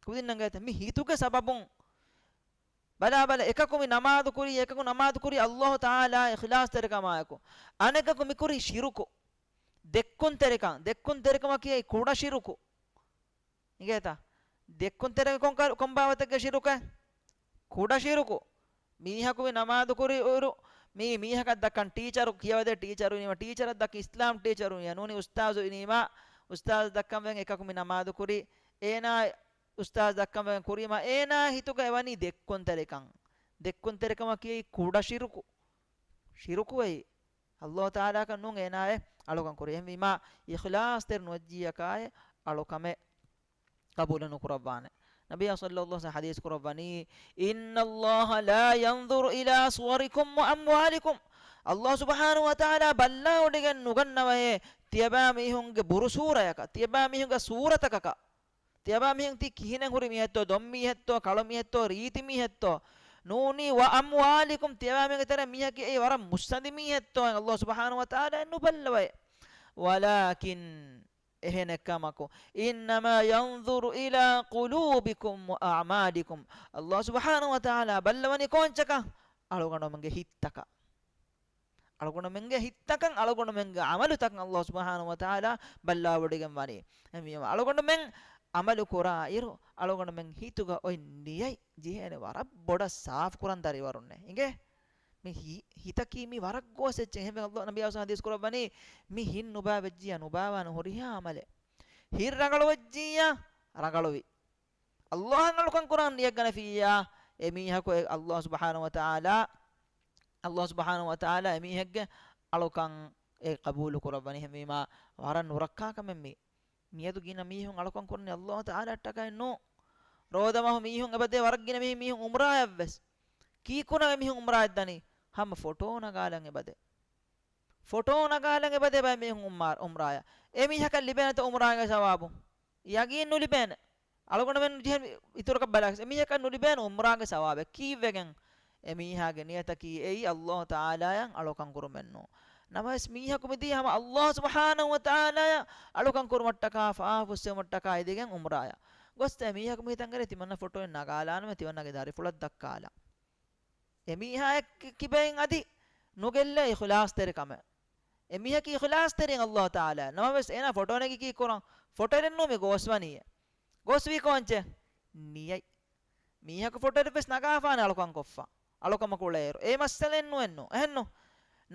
ކުދިންނަށް ގައިތަ މި ހިތުގެ ސަބަބުން ބަލާ ބަލަ އެކަކު މި ނަމާދު ކުރީ، އެކަކު ނަމާދު ކުރީ ﷲ ތަޢާލާ އިޚްލާޞްތެރިކަމާއެކު. އަނެކަކު މި ކުރީ ޝިރުކު. ދެއްކުންތެރިކަން، ދެއްކުންތެރިކަމަކީ ކުޑަ ޝިރުކު. އިނގޭތަ؟ ދެއްކުންތެރިކަން ކޮން ކަ-، ކޮން ބާވަތެއްގެ ޝިރުކެއް؟ ކުޑަ ޝިރުކު. މީހަކު މި ނަމާދު ކުރިއިރު، މީ މީހަކަށް ދައްކަން ޓީޗަރު ކިޔަވަދޭ ޓީޗަރު ވީމަ، ޓީޗަރަށް ދައްކަން އިސްލާމް ޓީޗަރު ވީމަ، ނޫނީ އުސްތާޒު ވީމަ، އުސްތާޒު ދައްކަން ވެގެން އެކަކު މި ނަމާދު ކުރީ، އޭނާ އުސްތާޒު ދައްކަން ވެގެން ކުރީމަ، އޭނާ ހިތުގައި ވަނީ ދެއްކުންތެރިކަން. ދެއްކުންތެރިކަމަކީ ކުޑަ ޝިރުކު. ޝިރުކު އެއީ. ﷲ ތަޢާލާއަކަށް ނޫން އޭނާއެއް އަޅުކަން ކުރީ. އެހެންވީމާ، އިޚްލާޞްތެރި ނުވެއްޖިއްޔާ ކާއެއް އަޅުކަމެއް ޤަބޫލު ނުކުރައްވާނެ. ނަބިއްޔާ ޞައްލަﷲ ޢަލައިހި ވަސައްލަމަ ޙަދީޘް ކުރައްވަނީ، "إن الله لا ينظر إلى صوركم وأموالكم." ﷲ ސުބްޙާނަހޫ ވަތަޢާލާ ބައްލަވަޑައިގެން ނުގަންނަވައޭ ތިޔަބައިމީހުންގެ ބުރުސޫރަޔަކަށް، ތިޔަބައިމީހުންގެ ސޫރަތަކަކަށް. ތިޔަބައިމީހުން ތީ ކިހިނެއް ހުރި މީހެއްތޯ، ދޮންމީހެއްތޯ، ކަޅުމީހެއްތޯ، ރީތި މީހެއްތޯ. ނޫނީ، "وأموالكم." ތިޔަބައިމީހުންގެ ތެރޭ މީހަކީ އެއީ ވަރަށް މުއްސަނދި މީހެއްތޯ، ﷲ ސުބްޙާނަހޫ ވަތަޢާލާ ނުބައްލަވައޭ. "ولكن" އެހެނެއް ކަމަކު، "إنما ينظر إلى قلوبكم وأعمالكم." ﷲ ސުބްޙާނަހޫ ވަތަޢާލާ ބައްލަވަނީ ކޯންޗަކަށް؟ އަޅުގަނޑުމެންގެ ހިތްތަކަށް. އަޅުގަނޑުމެންގެ ހިތްތަކަށް، އަޅުގަނޑުމެންގެ ޢަމަލުތަކަށް ﷲ ސުބްޙާނަހޫ ވަތަޢާލާ ބައްލަވަޑިގެން ވަނީ. އެހެންވީމަ، އަޅުގަނޑުމެން ޢަމަލު ކުރާ އިރު، އަޅުގަނޑުމެން ހިތުގަ އޮތް ނިޔަތް ޖެހޭނެ ވަރަށް ބޮޑަށް ސާފު ކުރަން ދަރިވަރުންނޭ. އިނގޭ؟ މި ހި-، ހިތަކީ މި ވަރަށް ގޯސް އެއްޗެއް. އެހެންވެ، ﷲ، ނަބީ އަސް ޙަދީޘް ކުރައްވަނީ، މި ހިތް ނުބާ ވެއްޖިއްޔާ ނުބާވާނެ ހުރިހާ ޢަމަލެއް. ހިތް ރަނގަޅު ވެއްޖިއްޔާ ރަނގަޅުވި. ﷲ އަށް އަޅުކަން ކުރަން ނިޔަތް ގަނެފިއްޔާ، އެ މީހަކު އެ ﷲ ސުބްޙާނަހޫ ވަތަޢާލާ، ﷲ ސުބްޙާނަހޫ ވަތަޢާލާ އެ މީހެއްގެ އަޅުކަން އެ ޤަބޫލު ކުރައްވަނީ. އެހެންވީމާ، ވަރަށް ނުރައްކާ ކަމެއް މީ. މިއަދު ގިނަ މީހުން އަޅުކަން ކުރަނީ ﷲ ތަޢާލާއަށްޓަކައެއް ނޫން. ރޯދަމަހު މީހުން އެބަދޭ، ވަރަށް ގިނަ މީހުން، މީހުން ޢުމްރާއަށްވެސް. ކީއްކުރަން އެމީހުން ޢުމްރާއަށް ދަނީ؟ ހަމަ ފޮޓޯ ނަގާލަން އެބަދޭ. ފޮޓޯ ނަގާލަން އެބަދޭ ބައެއް މީހުން ޢުމްރާ-، ޢުމްރާއަށް. އެމީހަކަށް ލިބޭނެތަ ޢުމްރާގެ ސަވާބު؟ ޔަގީން ނުލިބޭނެ. އަޅުގަނޑުމެން ޖެހެން އިތުރަކަށް ބަލާ، އެމީހަކަށް ނުލިބޭނެ ޢުމްރާގެ ސަވާބެއް. ކީއްވެގެން؟ އެމީހާގެ ނިޔަތަކީ އެއީ ﷲ ތަޢާލާއަށް އަޅުކަން ކުރުމެއްނޫން. ނަމަވެސް މީހަކު މިދީ ހަމަ ﷲ ސުބްޙާނަހޫ ވަތަޢާލާއަށް އަޅުކަން ކުރުމަށްޓަކާ، ފާފަ ފުއްސެވުމަށްޓަކާ އެދިގެން ޢުމްރާއަށް ގޮސް، އެމީހަކު މި ތަނގަރޭ ތިމަންނަ ފޮޓޯއެއް ނަގާލާނަމޭ، ތިމަންނަގެ ދަރިފުޅަށް ދައްކާލާ. އެމީހާ ކި-، ކިބައިން އަދި ނުގެއްލޭ އިޚްލާޞްތެރިކަމެއް. އެމީހަކީ އިޚްލާޞްތެރިން ﷲ ތަޢާލާ. ނަމަވެސް އޭނާ ފޮޓޯ ނެގި ކީއްކުރަން؟ ފޮޓޯއެއްނޫން މި ގޯސްވަނީއޭ. ގޯސްވީ ކޯންޗެއް؟ ނިޔަތް. މީހަކު ފޮޓޯއެއްވެސް ނަގާފާނެ އަޅުކަން ކޮށްފަ. އަޅުކަމަކު އުޅޭއިރު. އެ މައްސަލައެއްނު އެއްނު. އެހެންނު.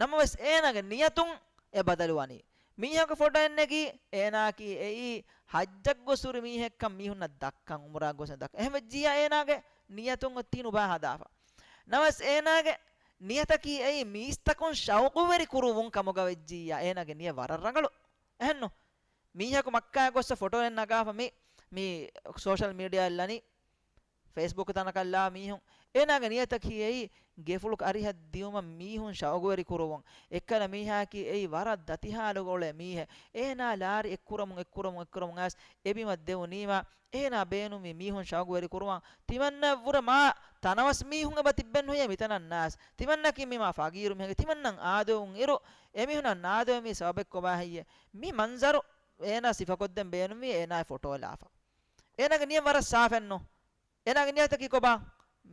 ނަމަވެސް އޭނާގެ ނިޔަތުން އެ ބަދަލުވަނީ. މީހަކު ފޮޓޯއެއް ނެގީ، އޭނާއަކީ އެއީ ޙައްޖަށް ގޮސް ހުރި މީހެއްކަން މީހުންނަށް ދައްކަން، ޢުމްރާ ގޮސް ދައްކަން. އެހެން ވެއްޖިއްޔާ އޭނާގެ ނިޔަތުން އޮތީ ނުބާ ހަދާފަ. ނަމަވެސް އޭނާގެ ނިޔަތަކީ އެއީ މީސްތަކުން ޝައުޤުވެރި ކުރުވުން ކަމުގަ ވެއްޖިއްޔާ، އޭނާގެ ނިޔަތް ވަރަށް ރަނގަޅު. އެހެންނު. މީހަކު މައްކާއަށް ގޮއްސަ ފޮޓޯއެއް ނަގާފަ މި، މި ސޯޝަލް މީޑިއާއަށް ލަނީ. ފޭސްބުކް ތަނަކަށްލާ މީހުން. އޭނާގެ ނިޔަތަކީ އެއީ ގެފުޅު އަރިހަށް ދިއުމަށް މީހުން ޝައުގުވެރި ކުރުވުން. އެއްކަލަ މީހާއަކީ އެއީ ވަރަށް ދަތިހާލުގަ އުޅޭ މީހެއް. އޭނާ ލާރި އެއްކުރަމުން، އެއްކުރަމުން، އެއްކުރަމުން އައިސް އެބިމަށް ދެވުނީމަ، އޭނާ ބޭނުންވީ މީހުން ޝައުގުވެރި ކުރުވަން. ތިމަންނައަށްވުރެ މާ ތަނަވަސް މީހުން އެބަ ތިއްބެއްނު ހެއްޔޭ މިތަނަށް ނާސް. ތިމަންނަކީ މި މާ ފަގީރު މީހެއް. ތިމަންނަން އާދެވުން އިރު، އެމީހުނަށް ނާދެވުމީ ސަބަބެއްކޮބާ ހެއްޔޭ؟ މި މަންޒަރު އޭނާ ސިފަކޮށްދޭން ބޭނުންވީ އޭނާއަށް ފޮޓޯލާފަ. އޭނާގެ ނިޔަތް ވަރަށް ސާފެއްނު. އޭނާގެ ނިޔަތަކީ ކޮބާ؟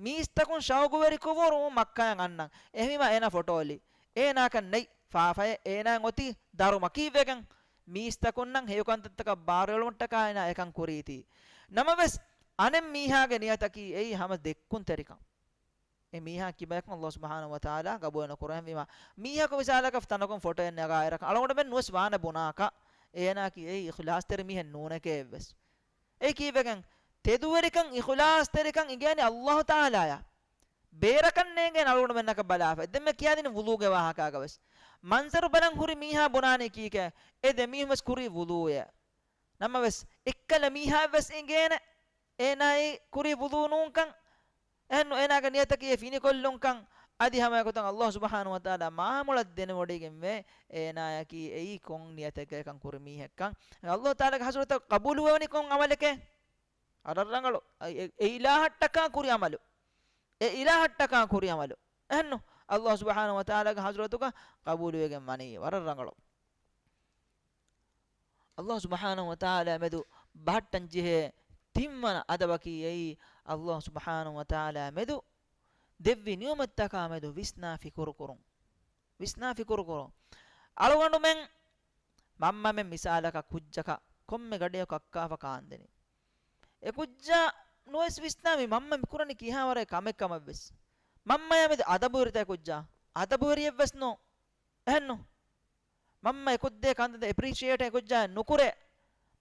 މީސްތަކުން ޝައުގުވެރިކުރުވުމަށް މައްކާއަށް އަންނަން. އެހެންވީމާ އޭނާ ފޮޓޯލީ. އޭނާއަކަށް ނެތް ފާފައެއް، އޭނާއަށް އޮތީ ދަރުމަ. ކީއްވެގެން؟ މީސްތަކުންނަށް ހެޔޮކަންތައްތަކަށް ބާރުއެޅުމަށްޓަކާ އޭނާ އެކަން ކުރީތީ. ނަމަވެސް، އަނެއް މީހާގެ ނިޔަތަކީ އެއީ ހަމަ ދެއްކުންތެރިކަން. އެ މީހާ ކިބަޔަކުން ﷲ ސުބްޙާނަހޫ ވަތަޢާލާ ގަބޫލުނުކުރޭ. އެހެންވީމާ، މީހަކު މިސާލަކަށް ތަނަކުން ފޮޓޯއެއް ނަގާއިރަކަށް އަޅުގަނޑުމެން ނުވެސް ވާނެ ބުނާކަށް، އޭނާއަކީ އެއީ އިޚްލާޞްތެރި މީހެއް ނޫނެކޭ އެއްވެސް. އެއީ ކީއްވެގެން؟ ތެދުވެރިކަން، އިޚްލާޞްތެރިކަން އިނގޭނީ ﷲ ތަޢާލާއަށް. ބޭރަކަށް ނޭނގޭނެ އަޅުގަނޑުމެންނަކަށް ބަލާފަ. ދެންމެ ކިޔާދިން ވުޟޫގެ ވާހަކާގަވެސް. މަންޒަރު ބަލަން ހުރި މީހާ ބުނާނީ ކީކޭ؟ އެ ދެ މީހުންވެސް ކުރީ ވުޟޫއޭ. ނަމަވެސް، އެއްކަލަ މީހާއަށްވެސް އިނގޭނެ އޭނާއީ ކުރީ ވުޟޫ ނޫންކަން. އެހެންނު އޭނާގެ ނިޔަތަކީ އެ ފިނިކޮށްލުންކަން. އަދި ހަމައެގޮތަށް ﷲ ސުބްޙާނަހޫ ވަތަޢާލާ މާމޮޅަށް ދެނެވޮޑިގެންވޭ އޭނާއަކީ އެއީ ކޮން ނިޔަތެއްގައި ކަން ކުރި މީހެއްކަން. ﷲ ތަޢާލާގެ ޙަޟްރަތަށް ޤަބޫލުވެވަނީ ކޮން ޢަމަލެކޭ؟ ވަރަށް ރަނގަޅު. އެ، އެ، އެ އިލާހަށްޓަކާ ކުރި ޢަމަލު. އެ އިލާހަށްޓަކާ ކުރި ޢަމަލު. އެހެންނު ﷲ ސުބްޙާނަހޫ ވަތަޢާލާގެ ޙަޟްރަތުގަ ޤަބޫލުވެގެން ވަނީ. ވަރަށް ރަނގަޅު. ﷲ ސުބްޙާނަހޫ ވަތަޢާލާ މެދު ބަހައްޓަން ޖެހޭ ތިންވަނަ އަދަބަކީ އެއީ، ﷲ ސުބްޙާނަހޫ ވަތަޢާލާ މެދު ދެއްވި ނިޢުމަތްތަކާ މެދު ވިސްނާ ފިކުރު ކުރުން. ވިސްނާ ފިކުރު ކުރުން. އަޅުގަނޑުމެން މަންމަމެން މިސާލަކަށް ކުއްޖަކަށް ކޮންމެ ގަޑިއަކު ކައްކާފަ ކާންދެނީ. އެ ކުއްޖާ ނުވެސް ވިސްނާ މި މަންމަ މި ކުރަނީ ކިހާވަރެއް ކަމެއް ކަމަށްވެސް. މަންމަޔާ މެދު އަދަބުވެރިތަ އެ ކުއްޖާ؟ އަދަބުވެރިއެއްވެސް ނޫން. އެހެންނު. މަންމަ އެކުއްދޭ ކަންތައް އެޕްރިޝިއޭޓް އެކުއްޖާ ނުކުރޭ.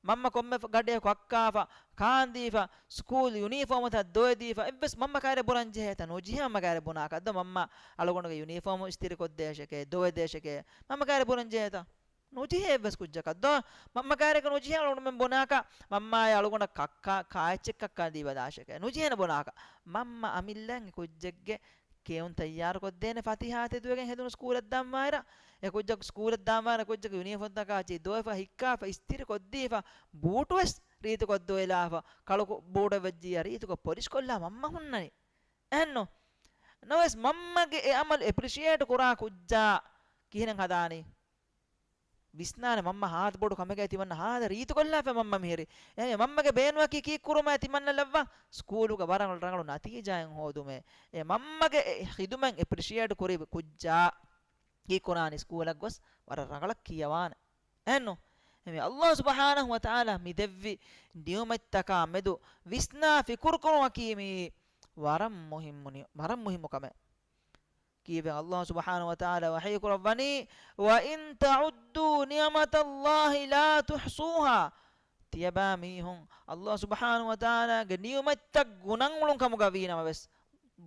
މަންމަ ކޮންމެ ގަޑިއަކު ކައްކާފަ، ކާންދީފަ، ސްކޫލް ޔުނީފޯމުތައް ދޮވެދީފަ، އެއްވެސް މަންމަ ކައިރި ބުނަން ޖެހޭތަ؟ ނުޖެހޭ މަންމަ ކައިރި ބުނާކަށް. ދޯ މަންމަ އަޅުގަނޑުގެ ޔުނީފޯމު އިސްތިރި ކޮށްދޭށެކޭ، ދޮވެދޭށެކޭ. މަންމަ ކައިރި ބުނަން ޖެހޭތަ؟ ނުޖެހޭ އެއްވެސް ކުއްޖަކަށް. ދޯ މަންމަ ކައިރިއަކަށް ނުޖެހޭ އަޅުގަނޑުމެން ބުނާކަށް، މަންމާއާ އަޅުގަނޑަށް ކައްކާ ކާއެއްޗެއް ކައްކާ ދީބަލާށެކޭ. ނުޖެހޭނެ ބުނާކަށް. މަންމަ އަމިއްލައިން އެ ކުއްޖެއްގެ ކެއުން ތައްޔާރުކޮށްދޭނެ ފަތިހާ ތެދުވެގެން ހެދުނު ސްކޫލަށް ދާންވާއިރަށް، އެ ކުއްޖަކު ސްކޫލަށް ދާންވާއިރަށް ކުއްޖަކު ޔުނީފޯމްތަކާ ޗެންޖް ދޮވެފަ ހިއްކާފަ އިސްތިރި ކޮށްދީފަ، ބޫޓުވެސް ރީތިކޮށްދޮވެލާފަ، ކަޅު ކު-، ބޫޓެއް ވެއްޖިއްޔާ ރީތިކޮށް ޕޮލިޝްކޮށްލާ މަންމަ ހުންނަނީ. އެހެންނު؟ ނަމަވެސް މަންމަގެ އެ އަމަލު އެޕްރިޝިއޭޓް ކުރާ ކުއްޖާ ކިހިނެއް ހަދާނީ؟ ވިސްނާނެ މަންމަ ހާދަ ބޮޑު ކަމެއްގައި ތިމަންނަ ހާދަ ރީތިކޮށްލާފަ މަންމަ މިހިރީ. އެހެން މަންމަގެ ބޭނުމަކީ ކީއްކުރުމާ ތިމަންނަ ލައްވާ؟ ސްކޫލުގަ ވަރަށް ރަނގަޅު ނަތީޖާއެއް ހޯދުމޭ. އެ މަންމަގެ އެ ޚިދުމަތް އެޕްރިޝިއޭޓް ކުރި ކުއްޖާ ކީއްކުރާނީ؟ ސްކޫލަށް ގޮސް ވަރަށް ރަނގަޅަށް ކިޔަވާނެ. އެހެންނު؟ އެމީ އައްލާހު ސުބްޙާނަހު ވަތަޢާލާ މި ދެއްވި ނިޢުމަތްތަކާ މެދު ވިސްނާ ފިކުރު ކުރުމަކީ މީ ވަރަށް މުހިއްމު ނި-، ވަރަށް މުހިއްމު ކަމެއް. ކީއްވެ އައްލާހު ސުބްޙާނަހު ވަތަޢާލާ ވަޙީ ކުރައްވަނީ، "وَإِن تَعُدُّوا نِعْمَةَ اللَّهِ لَا تُحْصُوهَا." ތިޔަބާ މީހުން އައްލާހު ސުބްޙާނަހު ވަތަޢާލާގެ ނިޢުމަތްތައް ގުނަން އުޅުން ކަމުގަ ވީނަމަވެސް،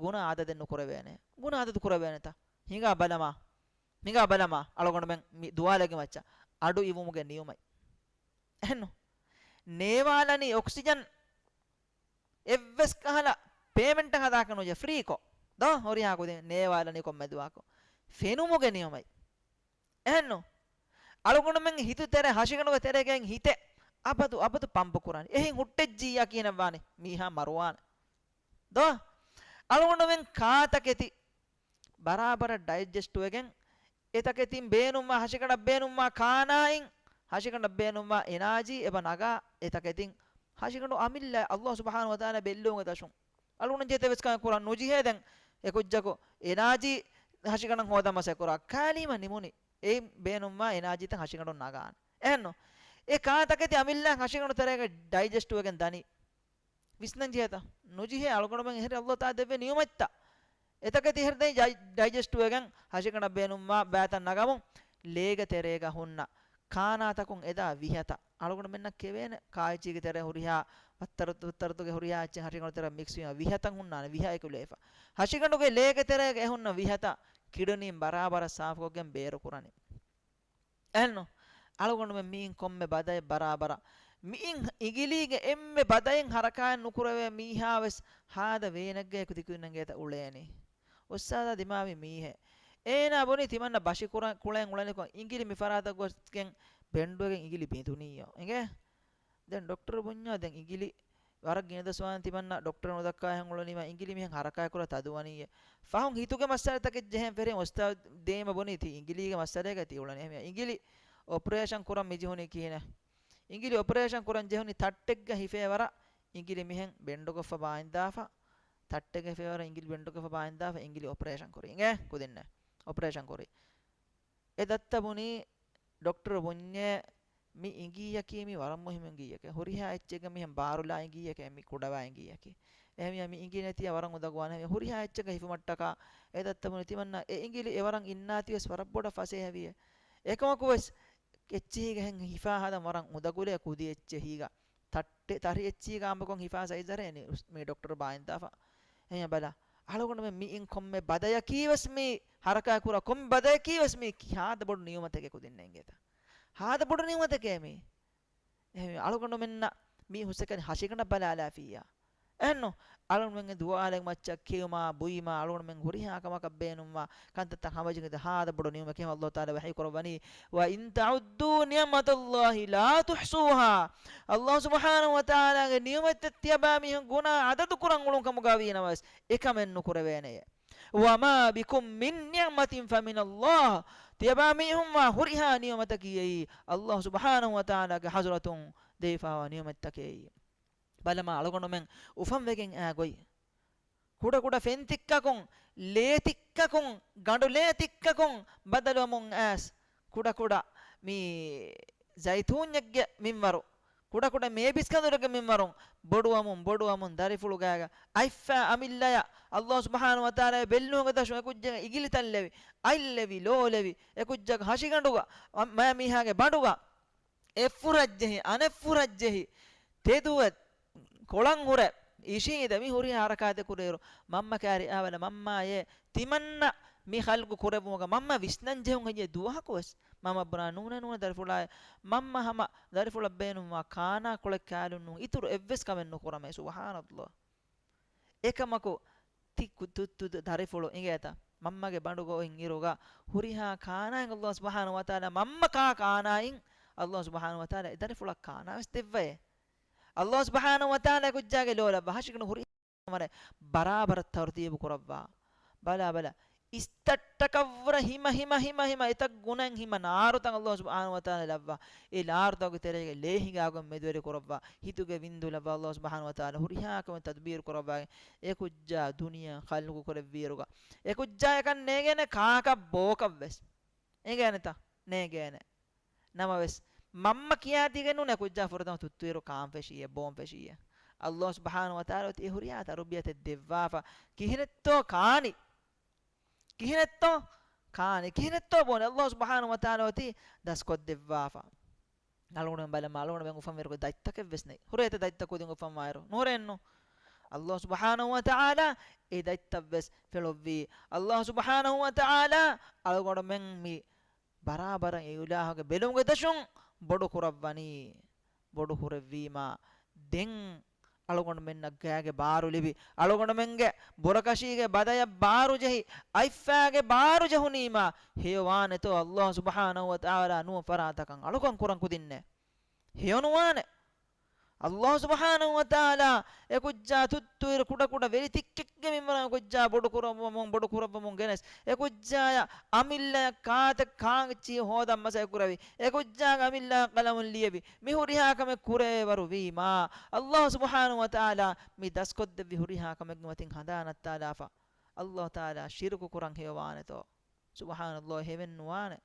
ގުނަ އަދަދެއް ނުކުރެވޭނެ. ގުނަ އަދަދު ކުރެވޭނެތަ؟ ހިނގާ ބަލަމާ. ހިނގާ ބަލަމާ. އަޅުގަނޑުމެން މި ދުވާލެގެ މައްޗަށް އަޑު އިވުމުގެ ނިޢުމަތް. އެހެންނު؟ ނޭވާލަނީ އޮކްސިޖަން އެއްވެސް ކަހަލަ ޕޭމެންޓެއް ހަދާކަށް ނުޖެ، ފްރީކޮށް. ދޯ؟ ހުރިހާ ކުދިން ނޭވާލަނީ ކޮންމެ ދުވާކޮށް. ފެނުމުގެ ނިޢުމަތް. އެހެންނު؟ އަޅުގަނޑުމެން ހިތު ތެރެ ހަށިގަނޑުގެ ތެރޭގައި ހިތެއް އަބަދު އަބަދު ޕަމްޕު ކުރާނީ. އެހެން ހުއްޓެއްޖިއްޔާ ކިހިނެއްވާނީ؟ މީހާ މަރުވާނެ. ދޯ؟ އަޅުގަނޑުމެން ކާތަކެތި ބަރާބަރަށް ޑައިޖެސްޓުވެގެން، އެތަކެތިން ބޭނުންވާ ހަށިގަނޑަށް ބޭނުންވާ ކާނާއިން، ހަށިގަނޑަށް ބޭނުންވާ އެނާޖީ އެބަ ނަގާ އެތަކެތިން ހަށިގަނޑު އަމިއްލަ އައްލާހު ސުބްޙާނަހު ވަތަޢާލާ ބެއްލުމުގެ ދަށުން. އަޅުގަނޑު ޖެހޭ އެއްވެސް ކަމެއް ކުރަން ނުޖެހޭ ދެން އެކުއްޖަކު އެނާޖީ ހަށިގަނޑަށް ހޯދަން މަސައްކަތް ކުރާ. ކާލީމަ ނިމުނީ. އެއިން ބޭނުންވާ އެނާޖީތައް ހަށިގަނޑުން ނަގާނެ. އެހެންނު؟ އެ ކާތަކެތި އަމިއްލަ ހަށިގަނޑު ތެރޭގަ ޑައިޖެސްޓުވެގެން ދަނީ. ވިސްނަން ޖެހޭތަ؟ ނުޖެހޭ. އަޅުގަނޑުމެން އެހެރީ އައްލާހު ތާލާ ދެއްވި ނިޢުމަތްތައް. އެތަކެތި އެހެރީ ޑައި-، ޑައިޖެސްޓުވެގެން ހަށިގަނޑަށް ބޭނުންވާ ބައިތައް ނަގަމުން، ލޭގެ ތެރޭގަ ހުންނަ ކާނާތަކުން އެދާ ވިހަތައް. އަޅުގަނޑުމެންނަށް ކެވޭނެ ކާއެއްޗީގެ ތެރޭ ހުރިހާ ވައްތަރު-، ވައްތަރުތަކުގެ ހުރިހާ އެއްޗެއް ހަށިގަނޑު ތެރޭ މިކްސް ވީމަ ވިހަތައް ހުންނާނެ، ވިހަ އެކުލެވިފަ. ހަށިގަނޑުގެ ލޭގެ ތެރޭގަ އެހުންނަ ވިހަތައް ކިޑުނީން ބަރާބަރަށް ސާފުކޮށްގެން ބޭރުކުރަނީ. އެހެންނު؟ އަޅުގަނޑުމެން މިއިން ކޮންމެ ބަދައެއް ބަރާބަރަށް، މިއިން އިނގިލީގެ އެންމެ ބަދައިން ހަރަކާތް ނުކުރެވޭ މީހާވެސް ހާދަ ވޭނެއްގައި ކުދިކުދިންނަށް އެތައް އުޅޭނީ. އުސްތާޛާ ދިމާވި މީހެއް. އޭނާ ބުނީ ތިމަންނަ ބަށި ކުރަން ކުޅޭން އުޅެނިކޮށް އިނގިލި މި ފަރާތަށް ގޮސްގެން ބެންޑުވެގެން އިނގިލި ބިނދުނީޔޯ. އިނގޭ؟ ދެން ޑޮކްޓަރު ބުންޏާ ދެން އިނގިލި ވަރަށް ގިނަ ދަސްވާން ތިމަންނަ ޑޮކްޓަރު ނުދައްކާ ހެން އުޅުނީމަ އިނގިލި މިހެން ހަރަކާތް ކުރާ ތަދުވަނީއޭ. ފަހުން ހިތުގެ މައްސަލަތަކެއް ޖެހެން ފެށި އުސްތާޛު ދޭމަ ބުނީ ތި އިނގިލީގެ މައްސަލައިގަ ތި އުޅެނީ. އެހެން އިނގިލި އޮޕަރޭޝަން ކުރަން މި ޖެހުނީ ކިހިނެއް؟ އިނގިލި އޮޕަރޭޝަން ކުރަން ޖެހުނީ ތައްޓެއްގަ ހިފޭ ވަރަށް އިނގިލި މިހެން ބެންޑުކޮށްފަ ބާއިންދާފަ، ތައްޓެއްގަ ހިފޭ ވަރަށް އިނގިލި ބެންޑުކޮށްފަ ބާއިންދާފަ އިނގިލި އޮޕަރޭޝަން ކުރީ. އިނގޭ ކުދިންނެއް އޮޕަރޭޝަން ކުރީ. އެ ދައްތަ ބުނީ ޑޮކްޓަރު ބުންޏޭ މި އިނގިއްޔަކީ މި ވަރަށް މުހިއްމު އިނގިއްޔެކޭ. ހުރިހާ އެއްޗެއްގަ މިހެން ބާރުލާ އިނގިއްޔެކޭ މި ކުޑަވާ އިނގިއްޔަކީ. އެހެންވެ މި އިނގިނެތިޔާ ވަރަށް އުނދަގޫވާނެ. ހުރިހާ އެއްޗެއްގަ ހިފުމަށްޓަކާ އެ ދައްތަ ބުނި ތިމަންނަ އެ އިނގިލި އެވަރަށް އިންނާތީވެސް ވަރަށް ބޮޑަށް ފަސޭހަވިއޭ. އެކަމަކުވެސް އެއްޗެހީގަ ހިފާ ހަދަން ވަރަށް އުނދަގުލޭ ކުދި އެއްޗެހީގަ. ތައްޓެ-، ތަރި އެއްޗީގަ އާނބަކޮން ހިފާ ސައިޒަރޭ މި ޑޮކްޓަރު ބާއިންދާފަ. އެހެން ބަލަ. އަޅުގަނޑުމެން މިއިން ކޮންމެ ބަދަޔަކީވެސް މި ހަރަކާތް ކުރާ ކޮން ބަދަޔަކީވެސް މި ހާދަ ބޮޑު ނިޢުމަތެކޭ ކުދިންނަށް އިނގޭތަ؟ ހާދަ ބޮޑު ނިޢުމަތެކޭ މީ. އެހެން އަޅުގަނޑުމެންނަށް މީ ހުސެކަނި ހަށިގަނޑަށް ބަލާލާފިއްޔާ. އެހެންނު އަޅުގަނޑުމެންގެ ދުޢާލެއް މައްޗަށް ކިޔުމާ ބުއިމާ އަޅުގަނޑުމެން ހުރިހާ ކަމަކަށް ބޭނުންވާ ކަންތައްތައް ހަމަޖެހިގެން ހާދަ ބޮޑު ނިޢުމަތެކޭ އައްލާހު ތަޢާލާ ވަޙީ ކުރައްވަނީ، "وَإِن تَعُدُّوا نِعْمَةَ اللَّهِ لَا تُحْصُوهَا." އައްލާހު ސުބްޙާނަހު ވަތަޢާލާގެ ނިޢުމަތްތައް ތިޔަބާ މީހުން ގުނާ އަދަދު ކުރަން އުޅުން ކަމުގަ ވީނަމަވެސް އެކަމެއް ނުކުރެވޭނެޔޭ. "وَمَا بِكُم مِّن نِّعْمَةٍ فَمِنَ اللَّهِ." ތިޔަބާ މީހުންވާ ހުރިހާ ނިޢުމަތަކީ އެއީ އައްލާހު ސުބްޙާނަހު ވަތަޢާލާގެ ޙަޟްރަތުން ދެވިފައިވާ ނިޢުމަތްތަކޭ. ބަލަމާ އަޅުގަނޑުމެން އުފަންވެގެން އާ ގޮތް. ކުޑަކުޑަ ފެންތިއްކަކުން، ލޭތިއްކަކުން، ގަނޑުލޭތިއްކަކުން ބަދަލުވަމުން އައިސް، ކުޑަކުޑަ މި ޒައިތޫންޏެއްގެ މިންވަރު، ކުޑަކުޑަ މޭބިސްކަނދުރެއްގެ މިންވަރުން ބޮޑުވަމުން، ބޮޑުވަމުން ދަރިފުޅުގައިގަ އަތްފަ އަމިއްލަޔަށް އައްލާހު ސުބްޙާނަހު ވަތަޢާލާގެ ބެއްލުމުގެ ދަށުން އެކުއްޖާގެ އިނގިލިތައް ލެވި، އަތް ލެވި، ލޯ ލެވި، އެކުއްޖާގެ ހަށިގަނޑުގަ، މަ-، މަ-، މީހާގެ ބަނޑުގަ، އެއްފުރަށްޖެހި، އަނެއްފުރަށްޖެހި، ތެދުވެ، ކޮޅަށް ހުރެ، އިށީދެ މި ހުރިހާ ހަރަކާތެއް ކުރިއިރު، މަންމަ ކާރި އާވަލަ، މަންމާއޭ، ތިމަންނަ މި ޚަލްޤު ކުރެއްވުމުގަ މަންމަ ވިސްނަން ޖެހުން ހެއްޔޭ ދުވަހަކުވެސް؟ މަންމަ ބުނާ ނޫނޭ ނޫނޭ ދަރިފުޅާއޭ، މަންމަ ހަމަ ދަރިފުޅަށް ބޭނުންވާ ކާނާ ކޮޅެއް ކާލުން ނޫން، އިތުރު އެއްވެސް ކަމެއް ނުކުރަމޭ. ސުބްޙާނައްލާހް. އެކަމަކު ތި ކު-، ތުއްތު ދަރިފުޅު އިނގޭތަ؟ މަންމަގެ ބަނޑުގަ އޮތް އިރުގަ ހުރިހާ ކާނާއިން އައްލާހު ސުބްޙާނަހު ވަތަޢާލާ، މަންމަ ކާ ކާނާއިން އައްލާހު ސުބްޙާނަހު ވަތަޢާލާ އެ ދަރިފުޅަށް ކާނާވެސް ދެއްވައޭ. އައްލާހު ސުބްޙާނަހު ވަތަޢާލާ އެކުއްޖާގެ ލޯ ލައްވާ ހަށިގަނޑު ހުރިހާ ވަރެއް ބަރާބަރަށް ތަރުތީބު ކުރައްވާ. ބަލާ ބަލާ. އިސްތައްޓަކަށްވުރެ ހިމަ ހިމަ ހިމަ ހިމަ އެތައް ގުނައިން ހިމަ ނާރުތައް އައްލާހު ސުބްޙާނަހު ވަތަޢާލާ ލައްވާ. އެ ނާރުތަކުގެ ތެރޭގަ ލޭ ހިނގާގޮތް މެދުވެރި ކުރައްވާ. ހިތުގެ ވިންދު ލައްވާ އައްލާހު ސުބްޙާނަހު ވަތަޢާލާ ހުރިހާ ކަމެއް ތަދުބީރު ކުރައްވާގެން އެކުއްޖާ ދުނިޔެ ޚަލްޤު ކުރެއްވިއިރުގަ އެކުއްޖާ އެކަން ނޭނގޭނެ ކާކަށް ބޯކަށްވެސް. އެނގޭނެތަ؟ ނޭނގޭނެ. ނަމަވެސް، މަންމަ ކިޔާތީގެ ނޫނޭ ކުއްޖާ ފުރަތަމަ ތުއްތުއިރު ކާން ފެށިއްޔޭ، ބޯން ފެށިއްޔޭ. ﷲ ސުބްޙާނަހޫ ވަތަޢާލާ އޮތީ އެ ހުރިހާ ތަރުބިޔަތެއް ދެއްވާފަ. ކިހިނެއްތޯ ކާނީ؟ ކިހިނެއްތޯ ކާނީ؟ ކިހިނެއްތޯ ބޯނީ؟ ﷲ ސުބްޙާނަހޫ ވަތަޢާލާ އޮތީ ދަސްކޮށްދެއްވާފަ. އަޅުގަނޑުމެން ބަލަމާ، އަޅުގަނޑުމެން އުފަންވީރު ދަތްތަކެއްވެސް ނެތް. ހުރޭތަ ދަތްތައް ކުދިން އުފަންވާއިރު؟ ނުހުރޭނު. ﷲ ސުބްޙާނަހޫ ވަތަޢާލާ އެ ދަތްތައްވެސް ފެޅުއްވީ. ﷲ ސުބްޙާނަހޫ ވަތަޢާލާ އަޅުގަނޑުމެން މި ބަރާބަރަށް އެ އިލާހުގެ ބެލުމުގެ ދަށުން ބޮޑު ކުރައްވަނީ. ބޮޑު ކުރެއްވީމާ، ދެން އަޅުގަނޑުމެންނަށް ގާގެ ބާރު ލިބި، އަޅުގަނޑުމެންގެ ބުރަކަށީގެ ބަދަޔަށް ބާރު ޖެހި، އަތްފާގެ ބާރު ޖެހުނީމާ، ހެޔޮވާނެތޯ ﷲ ސުބްޙާނަހޫ ވަތަޢާލާ ނުވަ ފަރާތަކަށް އަޅުކަން ކުރަން ކުދިންނޭ؟ ހެޔޮނުވާނެ. ﷲ ސުބްޙާނަހޫ ވަތަޢާލާ އެ ކުއްޖާ ތުއްތުއިރު ކުޑަ ކުޑަ ވެރި ތިއްކެއްގެ މިންވަރަށް ކުއްޖާ ބޮޑު ކުރައްވަމުން، ބޮޑު ކުރައްވަމުން ގެނެސް، އެ ކުއްޖާޔަށް އަމިއްލަޔަށް ކާތައް ކާން އެއްޗިހި ހޯދަން މަސައްކަތް ކުރެވި، އެ ކުއްޖާގެ އަމިއްލަޔަށް ޤަލަމުން ލިޔެވި، މި ހުރިހާ ކަމެއް ކުރެވޭވަރު ވީމާ، ﷲ ސުބްޙާނަހޫ ވަތަޢާލާ މި ދަސްކޮށްދެއްވި ހުރިހާ ކަމެއްގެ މަތިން ހަނދާން ނައްތާލާފަ، ﷲ ތަޢާލާ ޝިރުކު ކުރަން ހެޔޮވާނެތޯ؟ ސުބްޙާނަﷲ، ހެވެއްނުވާނެ.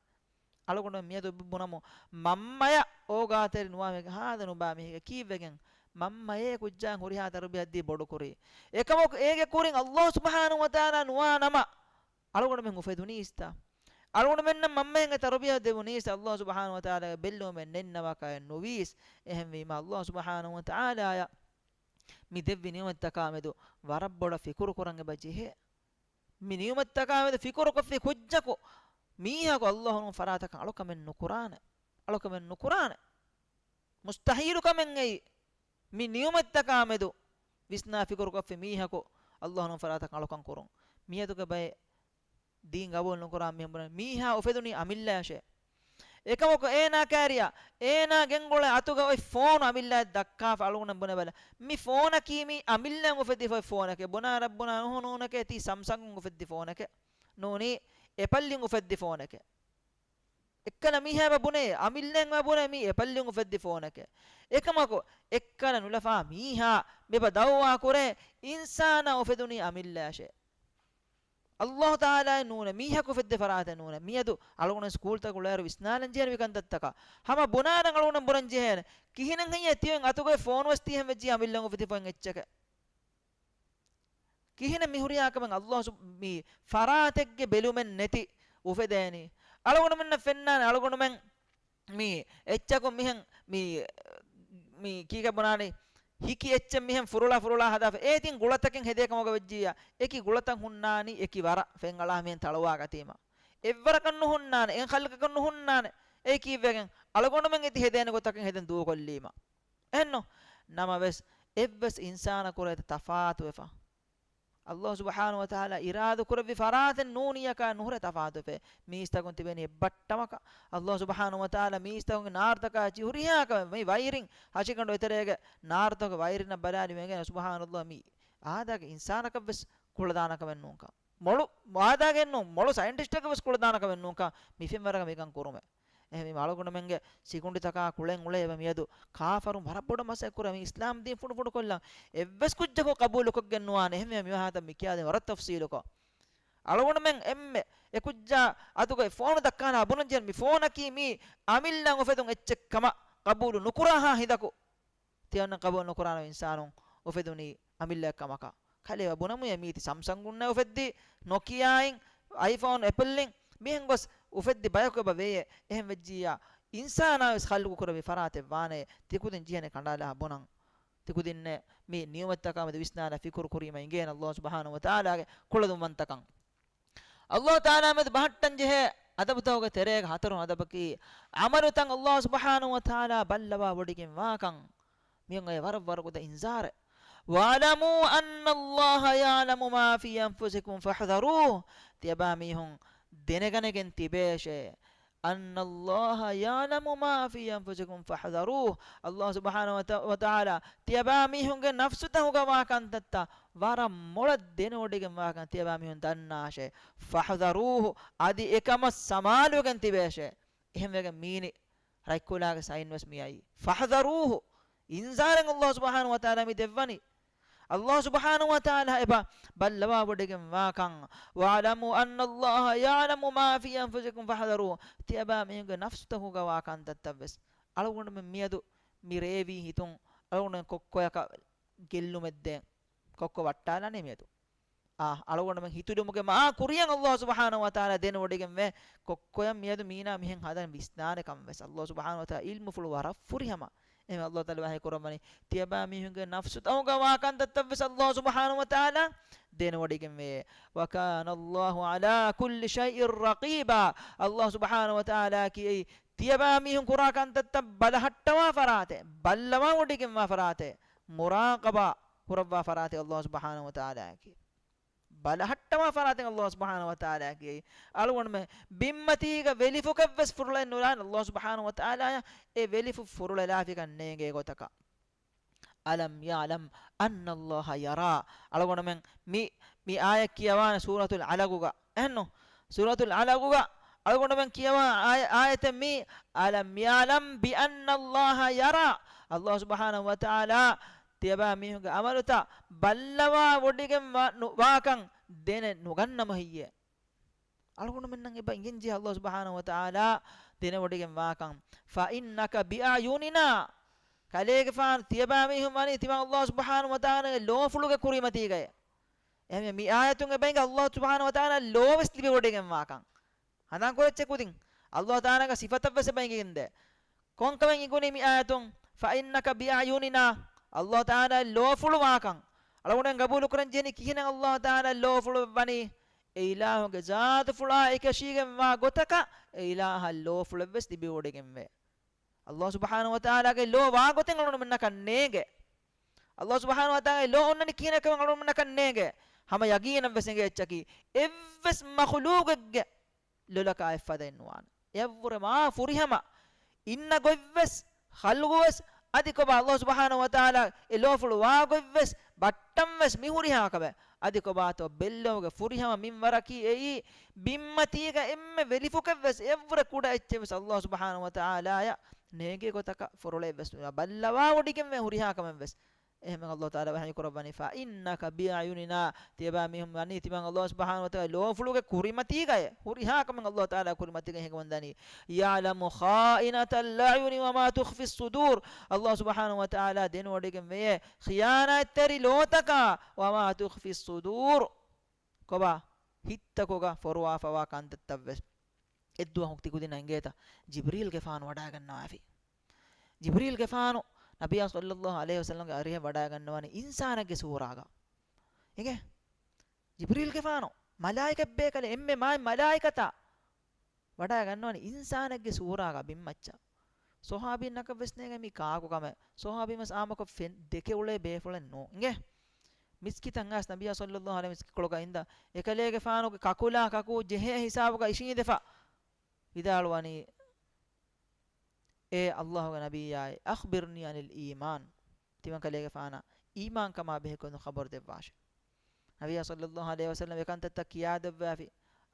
އަޅުގަނޑު މިއަދު ބުނަމު، މަންމަޔަށް އޯގާތެރި ނުވާ މީހެއް ހާދަ ނުބާ މީހެއްގެ ކީއްވެގެން؟ މަންމަޔޭ ކުއްޖާއަށް ހުރިހާ ތަރުބިޔަތް ދީ ބޮޑުކުރީ. އެކަމަކު އޭގެ ކުރިން ﷲ ސުބްޙާނަހޫ ވަތަޢާލާ ނުވާ ނަމަ، އަޅުގަނޑުމެން އުފެދުނީ އިސްތާ؟ އަޅުގަނޑުމެންނަށް މަންމައެއްގެ ތަރުބިޔަތް ދެވުނީސް ﷲ ސުބްޙާނަހޫ ވަތަޢާލާގެ ބެއްލުމެއް ނެތް ނަމަކަށް ނުވީސް. އެހެންވީމާ، ﷲ ސުބްޙާނަހޫ ވަތަޢާލާޔަށް މި ދެއްވި ނިޢުމަތްތަކާ މެދު ވަރަށް ބޮޑަށް ފިކުރު ކުރަން އެބަ ޖެހޭ. މި ނިޢުމަތްތަކާ މެދު ފިކުރުކޮށްފި ކުއްޖަކު މީހަކު ﷲ ނުވަ ފަރާތަކަށް އަޅުކަމެއް ނުކުރާނެ. އަޅުކަމެއް ނުކުރާނެ. މުސްތަޙީލު ކަމެއް އެއީ. މި ނިޢުމަތްތަކާ މެދު ވިސްނާ ފިކުރުކޮށްފި މީހަކު ﷲ ނުވަ ފަރާތަކަށް އަޅުކަން ކުރުން. މިއަދުގެ ބައެއް ދީން ގަބޫލު ނުކުރާ މީހުން ބުނަނީ، މީހާ އުފެދުނީ އަމިއްލަޔަށޭ. އެކަމަކު އޭނާ ކައިރިއަށް، އޭނާ ގެންގުޅޭ އަތުގަ އޮތް ފޯނު އަމިއްލައަށް ދައްކާފަ އަޅުގަނޑު ބުނެބަލަ. މި ފޯނަކީ މީ އަމިއްލައަށް އުފެދިފައި ފޯނެކޭ. ބުނާ ރައްބުނާ ނޫހު ނޫނެކޭ، ތީ ސަމްސަންގުން އުފެއްދި ފޯނެކޭ. ނޫނީ އެޕަލްއިން އުފެއްދި ފޯނެކޭ. އެއްކަލަ މީހާ އެބަ ބުނޭ، އަމިއްލައިން އެބަ ބުނޭ މީ އެޕަލްއިން އުފެއްދި ފޯނެކޭ. އެކަމަކު އެއްކަލަ ނުލަފާ މީހާ މިބަ ދައުވާ ކުރޭ އިންސާނާ އުފެދުނީ އަމިއްލައަށޭ. ﷲ ތަޢާލާއެއް ނޫނޭ، މީހަކު އުފެއްދި ފަރާތެއް ނޫނޭ. މިއަދު އަޅުގަނޑު ސްކޫލްތަކު އުޅޭއިރު ވިސްނާލަން ޖެހޭނެ މި ކަންތައްތަކަށް. ހަމަ ބުނާނަން އަޅުގަނޑު ބުނަން ޖެހޭނެ. ކިހިނެއް ހެއްޔޭ ތިޔަ އަތުގައި ފޯނު ވެސް ތިހެން ވެއްޖި އަމިއްލައިން އުފެދިފައި އެއްޗެކޭ. ކިހިނެއް މި ހުރިހާ ކަމެއް ﷲ ސު-، މި ފަރާތެއްގެ ބެލުމެއް ނެތި އުފެދޭނީ؟ އަޅުގަނޑުމެންނަށް ފެންނާނެ އަޅުގަނޑުމެން މި އެއްޗަކު މިހެން މި، މި ކީކޭ ބުނާނީ؟ ހިކި އެއްޗެއް މިހެން ފުރޮޅާ ފުރޮޅާ ހަދާފަ. އޭތިން ގުޅަތަކެއް ހެދޭ ކަމަކަށް ވެއްޖިއްޔާ، އެކި ގުޅަތައް ހުންނާނީ އެކި ވަރަށް ފެން އަޅާ މިހެން ތަޅުވާ ގަތީމަ. އެއްވަރަކަށް ނުހުންނާނެ، އެއް ޚަލްޤަކަށް ނުހުންނާނެ. އެއީ ކީއްވެގެން؟ އަޅުގަނޑުމެން އެތި ހެދޭނެ ގޮތަކަށް ހެދެން ދޫކޮށްލީމަ. އެހެންނު؟ ނަމަވެސް، އެއްވެސް އިންސާނަކު ކުރޭތަ ތަފާތުވެފަ. ﷲ ސުބްޙާނަހޫ ވަތަޢާލާ އިރާދަކުރެއްވި ފަރާތެއް ނޫނިއްޔާ ނުހުރޭ ތަފާތުވެފަ. މީސްތަކުން ތިބެނީ އެއްބައްޓަމަކަށް. ﷲ ސުބްޙާނަހޫ ވަތަޢާލާ މީސްތަކުންގެ ނާރުތަކާ އެއްޗިހި ހުރިހާ ކަމެއް މި ވައިރިން ހަށިގަނޑު އެތެރޭގެ ނާރުތަކުގެ ވައިރިންނަށް ބަލާލި ވެގެން ސުބްޙާނަﷲ މި އާދައިގެ އިންސާނަކަށްވެސް ކުޅަދާނަކަމެއް ނޫންކަން. މޮޅު އާދައިގެ ނޫން، މޮޅު ސައިންޓިސްޓަކަށްވެސް ކުޅަދާނަކަމެއް ނޫންކަން މި ފެންވަރަކަށް މިކަން ކުރުމެއް. އެހެންވީމަ އަޅުގަނޑުމެންގެ ސިކުނޑިތަކާ ކުޅެން އުޅޭ މިއަދު ކާފަރުން ވަރަށް ބޮޑަށް މަސައްކަތް ކުރާ މި އިސްލާމް ދީން ފުނޑުފުނޑުކޮށްލަން އެއްވެސް ކުއްޖަކު ޤަބޫލުކޮށްގެން ނުވާނެ. އެހެންވީމަ މި ވާހަކަ މި ކިޔާދޭ ވަރަށް ތަފްސީލުކޮށް. އަޅުގަނޑުމެން އެންމެ އެ ކުއްޖާ އަތުގައި ފޯނު ދައްކާނާ ބުނަން ޖެހޭނެ މި ފޯނަކީ މީ އަމިއްލައަށް އުފެދުން އެއްޗެއް ކަމަށް ޤަބޫލު ނުކުރާހާ ހިނދަކު. ތިޔަ އޮންނަ ޤަބޫލު ނުކުރާނެ އިންސާނުން އުފެދުނީ އަމިއްލައަށް ކަމަކަށް. ކަލޭ އެބަ ބުނަމުޔޭ މީތި ސަމްސަންގުންނޭ އުފެއްދީ، ނޮކިޔާއިން، އައިފޯން، އެޕަލްއިން މިހެން ގޮސް އުފެއްދި ބަޔަކު އެބަ ވެޔޭ. އެހެން ވެއްޖިއްޔާ އިންސާނާ ވެސް ޚަލްޤު ކުރެއްވި ފަރާތެއް ވާނެ. ތިކުދިން ޖެހޭނެ ކަނޑާލާ ބުނަން. ތިކުދިންނެއް މި ނިޢުމަތްތަކާ މެދު ވިސްނާލާ ފިކުރު ކުރީމަ އިނގޭނެ ﷲ ސުބްޙާނަހޫ ވަތަޢާލާގެ ކުޅަދުންވަންތަކަން. ﷲ ތަޢާލާ މެދު ބަހައްޓަން ޖެހޭ އަދަބުތަކުގެ ތެރޭގަ ހަތަރު އަދަބަކީ، ޢަމަލުތައް ﷲ ސުބްޙާނަހޫ ވަތަޢާލާ ބައްލަވާ ވޮޑިގެންވާކަން. މިއޮން އެ ވަރަށް ވަރުގަދަ އިންޒާރެއް. وَاعْلَمُوا أَنَّ اللَّهَ يَعْلَمُ مَا فِي أَنفُسِكُمْ فَاحْذَرُوهُ. ތިޔަބާ މީހުން ދެނެގަނެގެން ތިބޭށޭ. أَنَّ اللَّهَ يَعْلَمُ مَا فِي أَنفُسِكُمْ فَاحْذَرُوهُ. ﷲ ސުބްޙާނަހޫ ވަތަ-، ވަތަޢާލާ ތިޔަބާ މީހުންގެ ނަފްސުތަކުގަ ވާ ކަންތައްތައް ވަރަށް މޮޅަށް ދެނެވޮޑިގެން ވާކަން ތިޔަބާ މީހުން ދަންނާށޭ. فَاحْذَرُوهُ، އަދި އެކަމަށް ސަމާލުވެގެން ތިބޭށޭ. އެހެންވެގެން މީނި ރަތްކުލާގެ ސައިން ވެސް މިއައީ. فَاحْذَرُوهُ، އިންޒާރެއް ﷲ ސުބްޙާނަހޫ ވަތަޢާލާ މި ދެއްވަނީ. ﷲ ސުބްޙާނަހޫ ވަތަޢާލާ އެބަ ބައްލަވާވޮޑިގެން ވާކަން، "واعلموا أن الله يعلم ما في أنفسكم فاحذروه." ތިޔަބާމީހުންގެ ނަފްސުތަކުގަ ވާ ކަންތައްތައްވެސް. އަޅުގަނޑުމެން މިއަދު މި ރޭވީ ހިތުން އަޅުގަނޑުމެން ކޮއްކޮޔަކަށް ގެއްލުމެއްދޭން، ކޮއްކޮ ވައްޓާލާނީ މިއަދު. އާ، އަޅުގަނޑުމެން ހިތުލުމުގެ މާ ކުރިޔަށް ﷲ ސުބްޙާނަހޫ ވަތަޢާލާ ދެނެވޮޑިގެންވޭ، ކޮއްކޮޔަށް މިއަދު މީނާ މިހެން ހަދަން ވިސްނާނެ ކަމަށްވެސް. ﷲ ސުބްޙާނަހޫ ވަތަޢާލާ ޢިލްމުފުޅު ވަރަށް ފުރިހަމަ. އެހެން ﷲ ތަޢާލާ ވަޙީ ކުރައްވަނީ، ތިޔަބާމީހުންގެ ނަފްސުތަކުގަ ވާ ކަންތައްތައްވެސް ﷲ ސުބްޙާނަހޫ ވަތަޢާލާ ދެނެވޮޑިގެންވޭ. "وكان الله على كل شيء رقيبا." ﷲ ސުބްޙާނަހޫ ވަތަޢާލާ ކިޔައީ، ތިޔަބާމީހުން ކުރާ ކަންތައްތައް ބަލަހައްޓަވާ ފަރާތެއް، ބައްލަވާވޮޑިގެންވާ ފަރާތެއް، މުރާޤަބާ ކުރައްވާ ފަރާތެއް ﷲ ސުބްޙާނަހޫ ވަތަޢާލާއަކީ. ބަލަހައްޓަވާ ފަރާތެއް ﷲ ސުބްޙާނަހޫ ވަތަޢާލާއަކީ. އަޅުގަނޑުމެން ބިންމަތީގަ ވެލިފުކެއްވެސް ފުރޮޅައެއް ނުލާނެ ﷲ ސުބްޙާނަހޫ ވަތަޢާލާއަށް އެ ވެލިފުށް ފުރޮޅެލާފިކަން ނޭނގޭ ގޮތަކަށް. "ألم يعلم أن الله يرى." އަޅުގަނޑުމެން މި، މި އާޔަތް ކިޔަވާނެ ސޫރަތުލް ޢަލަގުގަ. އެހެންނު؟ ސޫރަތުލް ޢަލަގުގަ އަޅުގަނޑުމެން ކިޔަވާ އާޔަ، އާޔަތެއް މީ، "ألم يعلم بأن الله يرى." ﷲ ސުބްޙާނަހޫ ވަތަޢާލާ ތިޔަބާ މީހުންގެ ޢަމަލުތައް ބައްލަވާ ވޮޑިގެން ވާ، ނު، ވާކަން ދެނެ ނުގަންނަމަ ހެއްޔޭ؟ އަޅުގަނޑުމެންނަށް އެބަ އިނގެންޖެހޭ ﷲ ސުބްޙާނަހޫ ވަތަޢާލާ ދެނެވޮޑިގެން ވާކަން. "فإنك بأعيننا." ކަލޭގެފާނު ތިޔަބާ މީހުން ވަނީ ތިމަން ﷲ ސުބްޙާނަހޫ ވަތަޢާލާގެ ލޯފުޅުގެ ކުރިމަތީގައޭ. އެހެންވެ، މި އާޔަތުން އެބަ އިނގޭ ﷲ ސުބްޙާނަހޫ ވަތަޢާލާ ލޯވެސް ލިބިވޮޑިގެން ވާކަން. ހަނދާން ކުރައްޗެ ކުދިން. ﷲ ތަޢާލާގެ ސިފަތައްވެސް އެބަ އިނގިގެންދޭ. ކޮންކަމެއް އިނގުނީ މި އާޔަތުން؟ "فإنك بأعيننا." ﷲ ތަޢާލާ ލޯފުޅު ވާކަން. އަޅުގަނޑުމެން ގަބޫލު ކުރަން ޖެހެނީ ކިހިނެއް ﷲ ތަޢާލާ ލޯފުޅު ވަނީ؟ އެ އިލާހުގެ ޒާތުފުޅާ އެކަށީގެން ވާ ގޮތަކަށް އެ އިލާހަށް ލޯފުޅެއްވެސް ލިބިވޮޑިގެންވޭ. ﷲ ސުބްޙާނަހޫ ވަތަޢާލާގެ ލޯ ވާގޮތެއް އަޅުގަނޑުމެންނަކަށް ނޭނގެ. ﷲ ސުބްޙާނަހޫ ވަތަޢާލާގެ ލޯ އޮންނަނީ ކިހިނެއްކަމަށް އަޅުގަނޑުމެންނަކަށް ނޭނގެ. ހަމަ ޔަގީނަށްވެސް އެނގޭ އެއްޗަކީ، އެއްވެސް މަޚުލޫގެއްގެ ލޮލަކާ އެއްފަދައެއް ނުވާނެ. އެއަށްވުރެ މާ ފުރިހަމަ، އިންނަ ގޮތްވެސް، ޚަލްޤުވެސް، އަދި ކޮބާ ﷲ ސުބްޙާނަހޫ ވަތަޢާލާ އެ ލޯފުޅު ވާ ގޮތްވެސް، ބައްޓަންވެސް މި ހުރިހާ ކަމެއް. އަދި ކޮބާތޯ ބެއްލެވުމުގެ ފުރިހަމަ މިންވަރަކީ އެއީ، ބިންމަތީގަ އެންމެ ވެލިފުކެއްވެސް، އެއަށްވުރެ ކުޑަ އެއްޗެއްވެސް ﷲ ސުބްޙާނަހޫ ވަތަޢާލާއަށް ނޭނގޭ ގޮތަކަށް ފުރޮޅެއްވެސް ނުވާ، ބައްލަވާ ވޮޑިގެންވޭ ހުރިހާ ކަމެއްވެސް. އެހެންވެ ﷲ ތަޢާލާ ވަޙީ ކުރައްވަނީ، "فإنك بأعيننا." ތިޔަބާ މީހުން ވަނީ ތިމަން ﷲ ސުބްޙާނަހޫ ވަތަޢާލާ ލޯފުޅުގެ ކުރިމަތީގައޭ، ހުރިހާ ކަމެއް ﷲ ތަޢާލާ ކުރިމަތީގަ ހިނގަމުންދަނީ. "يعلم خائنة الأعين وما تخفي الصدور." ﷲ ސުބްޙާނަހޫ ވަތަޢާލާ ދެނެވޮޑިގެން ވެޔޭ ޚިޔާނާތްތެރި ލޯތަކާ، "وما تخفي الصدور." ކޮބާ؟ ހިތްތަކުގަ ފޮރުވާފަވާ ކަންތައްތައްވެސް. އެއްދުވަހު ތިކުދިންނަށް އިނގޭތަ ޖިބްރީލްގެފާނު ވަޑައިގަންނަވާފި. ޖިބްރީލްގެފާނު ނަބިއްޔާ ޞައްލައްލާހު ޢަލައިހި ވަސައްލަމްގެ އަރިހަށް ވަޑައިގަންނަވަނީ އިންސާނެއްގެ ސޫރާގަ. އިނގޭ؟ ޖިބްރީލްގެފާނު މަލާއިކަތް ބޭކަލެއް، އެންމެ މާތް މަލާއިކަތާ ވަޑައިގަންނަވަނީ އިންސާނެއްގެ ސޫރާގަ ބިންމައްޗަށް. ޞަޙާބީންނަކަށް ވެސް ނޭނގެ މީ ކާކު ކަމެއް. ޞަޙާބީން ވެސް އާއްމުކޮށް ފެން، ދެކެ އުޅޭ ބޭފުޅެއް ނޫން. އިނގޭ؟ މިސްކިތަށް އައިސް ނަބިއްޔާ ޞައްލައްލާހު ޢަލައިހި ވަސައްލަމް މިސްކިތްކޮޅުގަ އިންދާ، އެކަލޭގެފާނުގެ ކަކުލާ ކަކޫ ޖެހޭ ހިސާބުގަ އިށީނދެފަ ވިދާޅުވަނީ، އޭ ﷲގެ ނަބިއްޔާއޭ، "أخبرني عن الإيمان." ތިމަން ކަލޭގެފާނަށް އީމާންކަމާ ބެހޭ ގޮތުން ޚަބަރު ދެއްވާށޭ. ނަބިއްޔާ ޞައްލައްލާހު ޢަލައިހި ވަސައްލަމް އެކަންތައްތައް ކިޔާދެއްވާފި.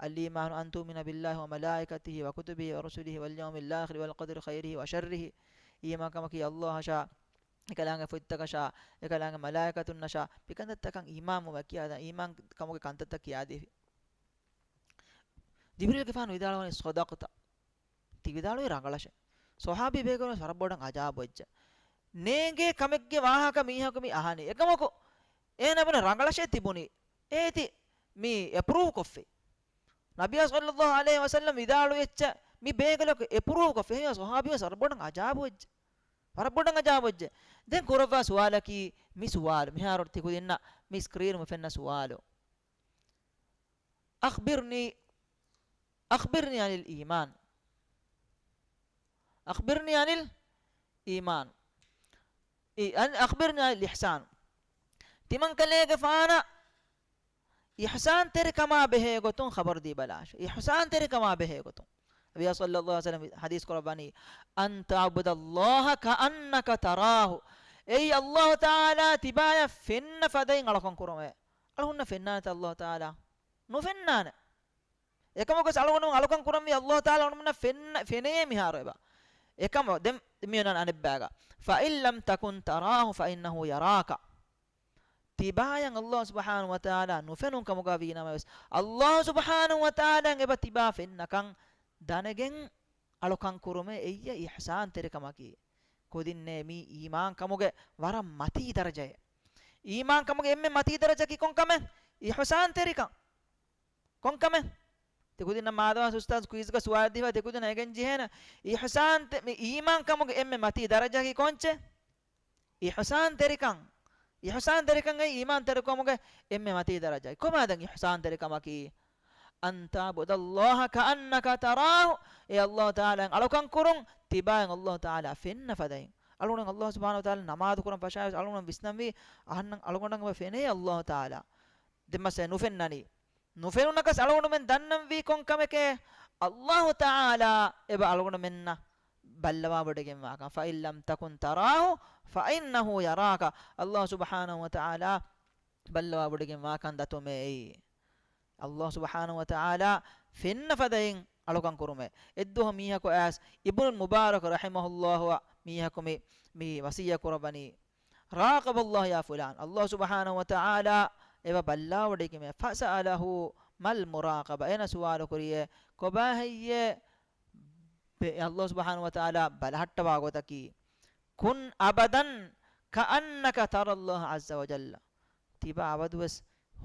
"الإيمان أن تؤمن بالله وملائكته وكتبه ورسله واليوم الآخر والقدر خيره وشره." އީމާންކަމަކީ ﷲ އަށާ، އެކަލާނގެ ފޮތްތަކަށާ، އެކަލާނގެ މަލާއިކަތުންނަށާ، މިކަންތައްތަކަށް އީމާންވުމަށް ކިޔާދާ، އީމާންކަމުގެ ކަންތައްތައް ކިޔާދީފި. ޖިބްރީލްގެފާނު ވިދާޅުވަނީ، "صدقت." ތި ވިދާޅުވީ ރަނގަޅަށޭ. ޞަޙާބީ ބޭކަލުން ވަރަށް ބޮޑަށް އަޖާބުވެއްޖެ. ނޭނގޭ ކަމެއްގެ ވާހަކަ މީހަކު މި އަހަނީ. އެކަމަކު، އޭނަ ބުނެ ރަނގަޅަށޭ ތިބުނީ. އޭތި މީ އެޕްރޫވް ކޮށްފި. ނަބިއްޔާ ޞައްލައްލާހު ޢަލައިހި ވަސައްލަމް ވިދާޅުވި އެއްޗެއް މި ބޭކަލަކު އެޕްރޫވް ކޮށްފި. އެހެންވެ ޞަޙާބީ ވެސް ވަރަށް ބޮޑަށް އަޖާބުވެއްޖެ. ވަރަށް ބޮޑަށް އަޖާބުވެއްޖެ. ދެން ކުރައްވާ ސުވާލަކީ މި ސުވާލު. މިހާރު ތިކުދިންނަށް މި ސްކްރީނު މި ފެންނަ ސުވާލު. أخبرني، أخبرني عن الإيمان. أخبرني عن الإيمان. އި، އަން، أخبرني عن الإحسان. ތިމަންކަލޭގެފާނަށް އިޙްސާންތެރިކަމާ ބެހޭ ގޮތުން ޚަބަރު ދީބަލާށޭ. އިޙްސާންތެރިކަމާ ބެހޭ ގޮތުން. ނަބިއްޔާ ޞައްލައްލާހު ޢަލައިހި ވަސައްލަމް ޙަދީޘް ކުރައްވަނީ، أن تعبد الله كأنك تراه. އެއީ ﷲ ތަޢާލާ ތިބާޔަށް ފެންނަ ފަދައިން އަޅުކަން ކުރުމޭ. އަޅުގަނޑަށް ފެންނާނެތަ ﷲ ތަޢާލާ؟ ނުފެންނާނެ. އެކަމަކު ވެސް އަޅުގަނޑު އަޅުކަން ކުރަންވީ ﷲ ތަޢާލާ އަޅުގަނޑަށް ފެންނަ، ފެނޭ މިހާރު އެބަ. އެކަމަ ދެން މިއޮންނަން އަނެއްބައިގަ. فإن لم تكن تراه فإنه يراك. ތިބާޔަށް ﷲ ސުބްޙާނަހޫ ވަތަޢާލާ ނުފެނުން ކަމުގަ ވީނަމަވެސް، ﷲ ސުބްޙާނަހޫ ވަތަޢާލާއަށް އެބަ ތިބާ ފެންނަކަން ދަނެގެން އަޅުކަން ކުރުމޭ އެއްޔެ އިޙްސާންތެރިކަމަކީ. ކުދިންނޭ މީ އީމާންކަމުގެ ވަރަށް މަތީ ދަރަޖައެއް. އީމާންކަމުގެ އެންމެ މަތީ ދަރަޖައަކީ ކޮންކަމެއް؟ އިޙްސާންތެރިކަން. ކޮންކަމެއް؟ ތިކުދިންނަށް މާދަމާ އުސްތާޒު ކުއިޒްގަ ސުވާލު ދީފަ ތިކުދިންނަށް އެނގެން ޖެހޭނެ. އިޙްސާން ތެ-، މި އީމާންކަމުގެ އެންމެ މަތީ ދަރަޖައަކީ ކޮންޗެއް؟ އިޙްސާންތެރިކަން. އިޙްސާންތެރިކަން އެއީ އީމާންތެރިކަމުގެ އެންމެ މަތީ ދަރަޖައެއް. ކޮބާދެން އިޙްސާންތެރިކަމަކީ؟ أن تعبد الله كأنك تراه. އޭ ﷲ ތަޢާލާއަށް އަޅުކަން ކުރުން، ތިބާއަށް ﷲ ތަޢާލާ ފެންނަ ފަދައިން. އަޅުގަނޑު ﷲ ސުބްޙާނަހޫ ވަތަޢާލާ ނަމާދު ކުރަން ފަށާވެސް އަޅުގަނޑު ވިސްނަންވީ، އަހަންނަށް އަޅުގަނޑަށް އެބަ ފެނޭ ﷲ ތަޢާލާ. ދެން މައްސަލަ ނުފެންނަނީ. ނުފެނުނަކަސް އަޅުގަނޑުމެން ދަންނަންވީ ކޮން ކަމެކޭ؟ ﷲ ތަޢާލާ އެބަ އަޅުގަނޑުމެންނަށް ބައްލަވާވޮޑިގެންވާކަން. فإن لم تكن تراه فإنه يراك. ﷲ ސުބްޙާނަހޫ ވަތަޢާލާ ބައްލަވާވޮޑިގެންވާކަން ދަތުމޭ އެއީ. ﷲ ސުބްޙާނަހޫ ވަތަޢާލާ ފެންނަ ފަދައިން އަޅުކަން ކުރުމޭ. އެއްދުވަހު މީހަކު އައިސް އިބްނުލް މުބާރަކު ރަޙިމަހުﷲ އަށް މީހަކު މި، މި ވަޞިއްޔަތް ކުރައްވަނީ، راقب الله يا فلان. ﷲ ސުބްޙާނަހޫ ވަތަޢާލާ އެބަ ބައްލާވޮޑިގެންވޭ. فسأله ما المراقبة؟ އޭނަ ސުވާލު ކުރިޔޭ، ކޮބާ ހެއްޔޭ ބެ-، ﷲ ސުބްޙާނަހޫ ވަތަޢާލާ ބަލަހައްޓަވާ ގޮތަކީ؟ كن أبدا كأنك ترى الله عز وجل. ތިބާ އަބަދުވެސް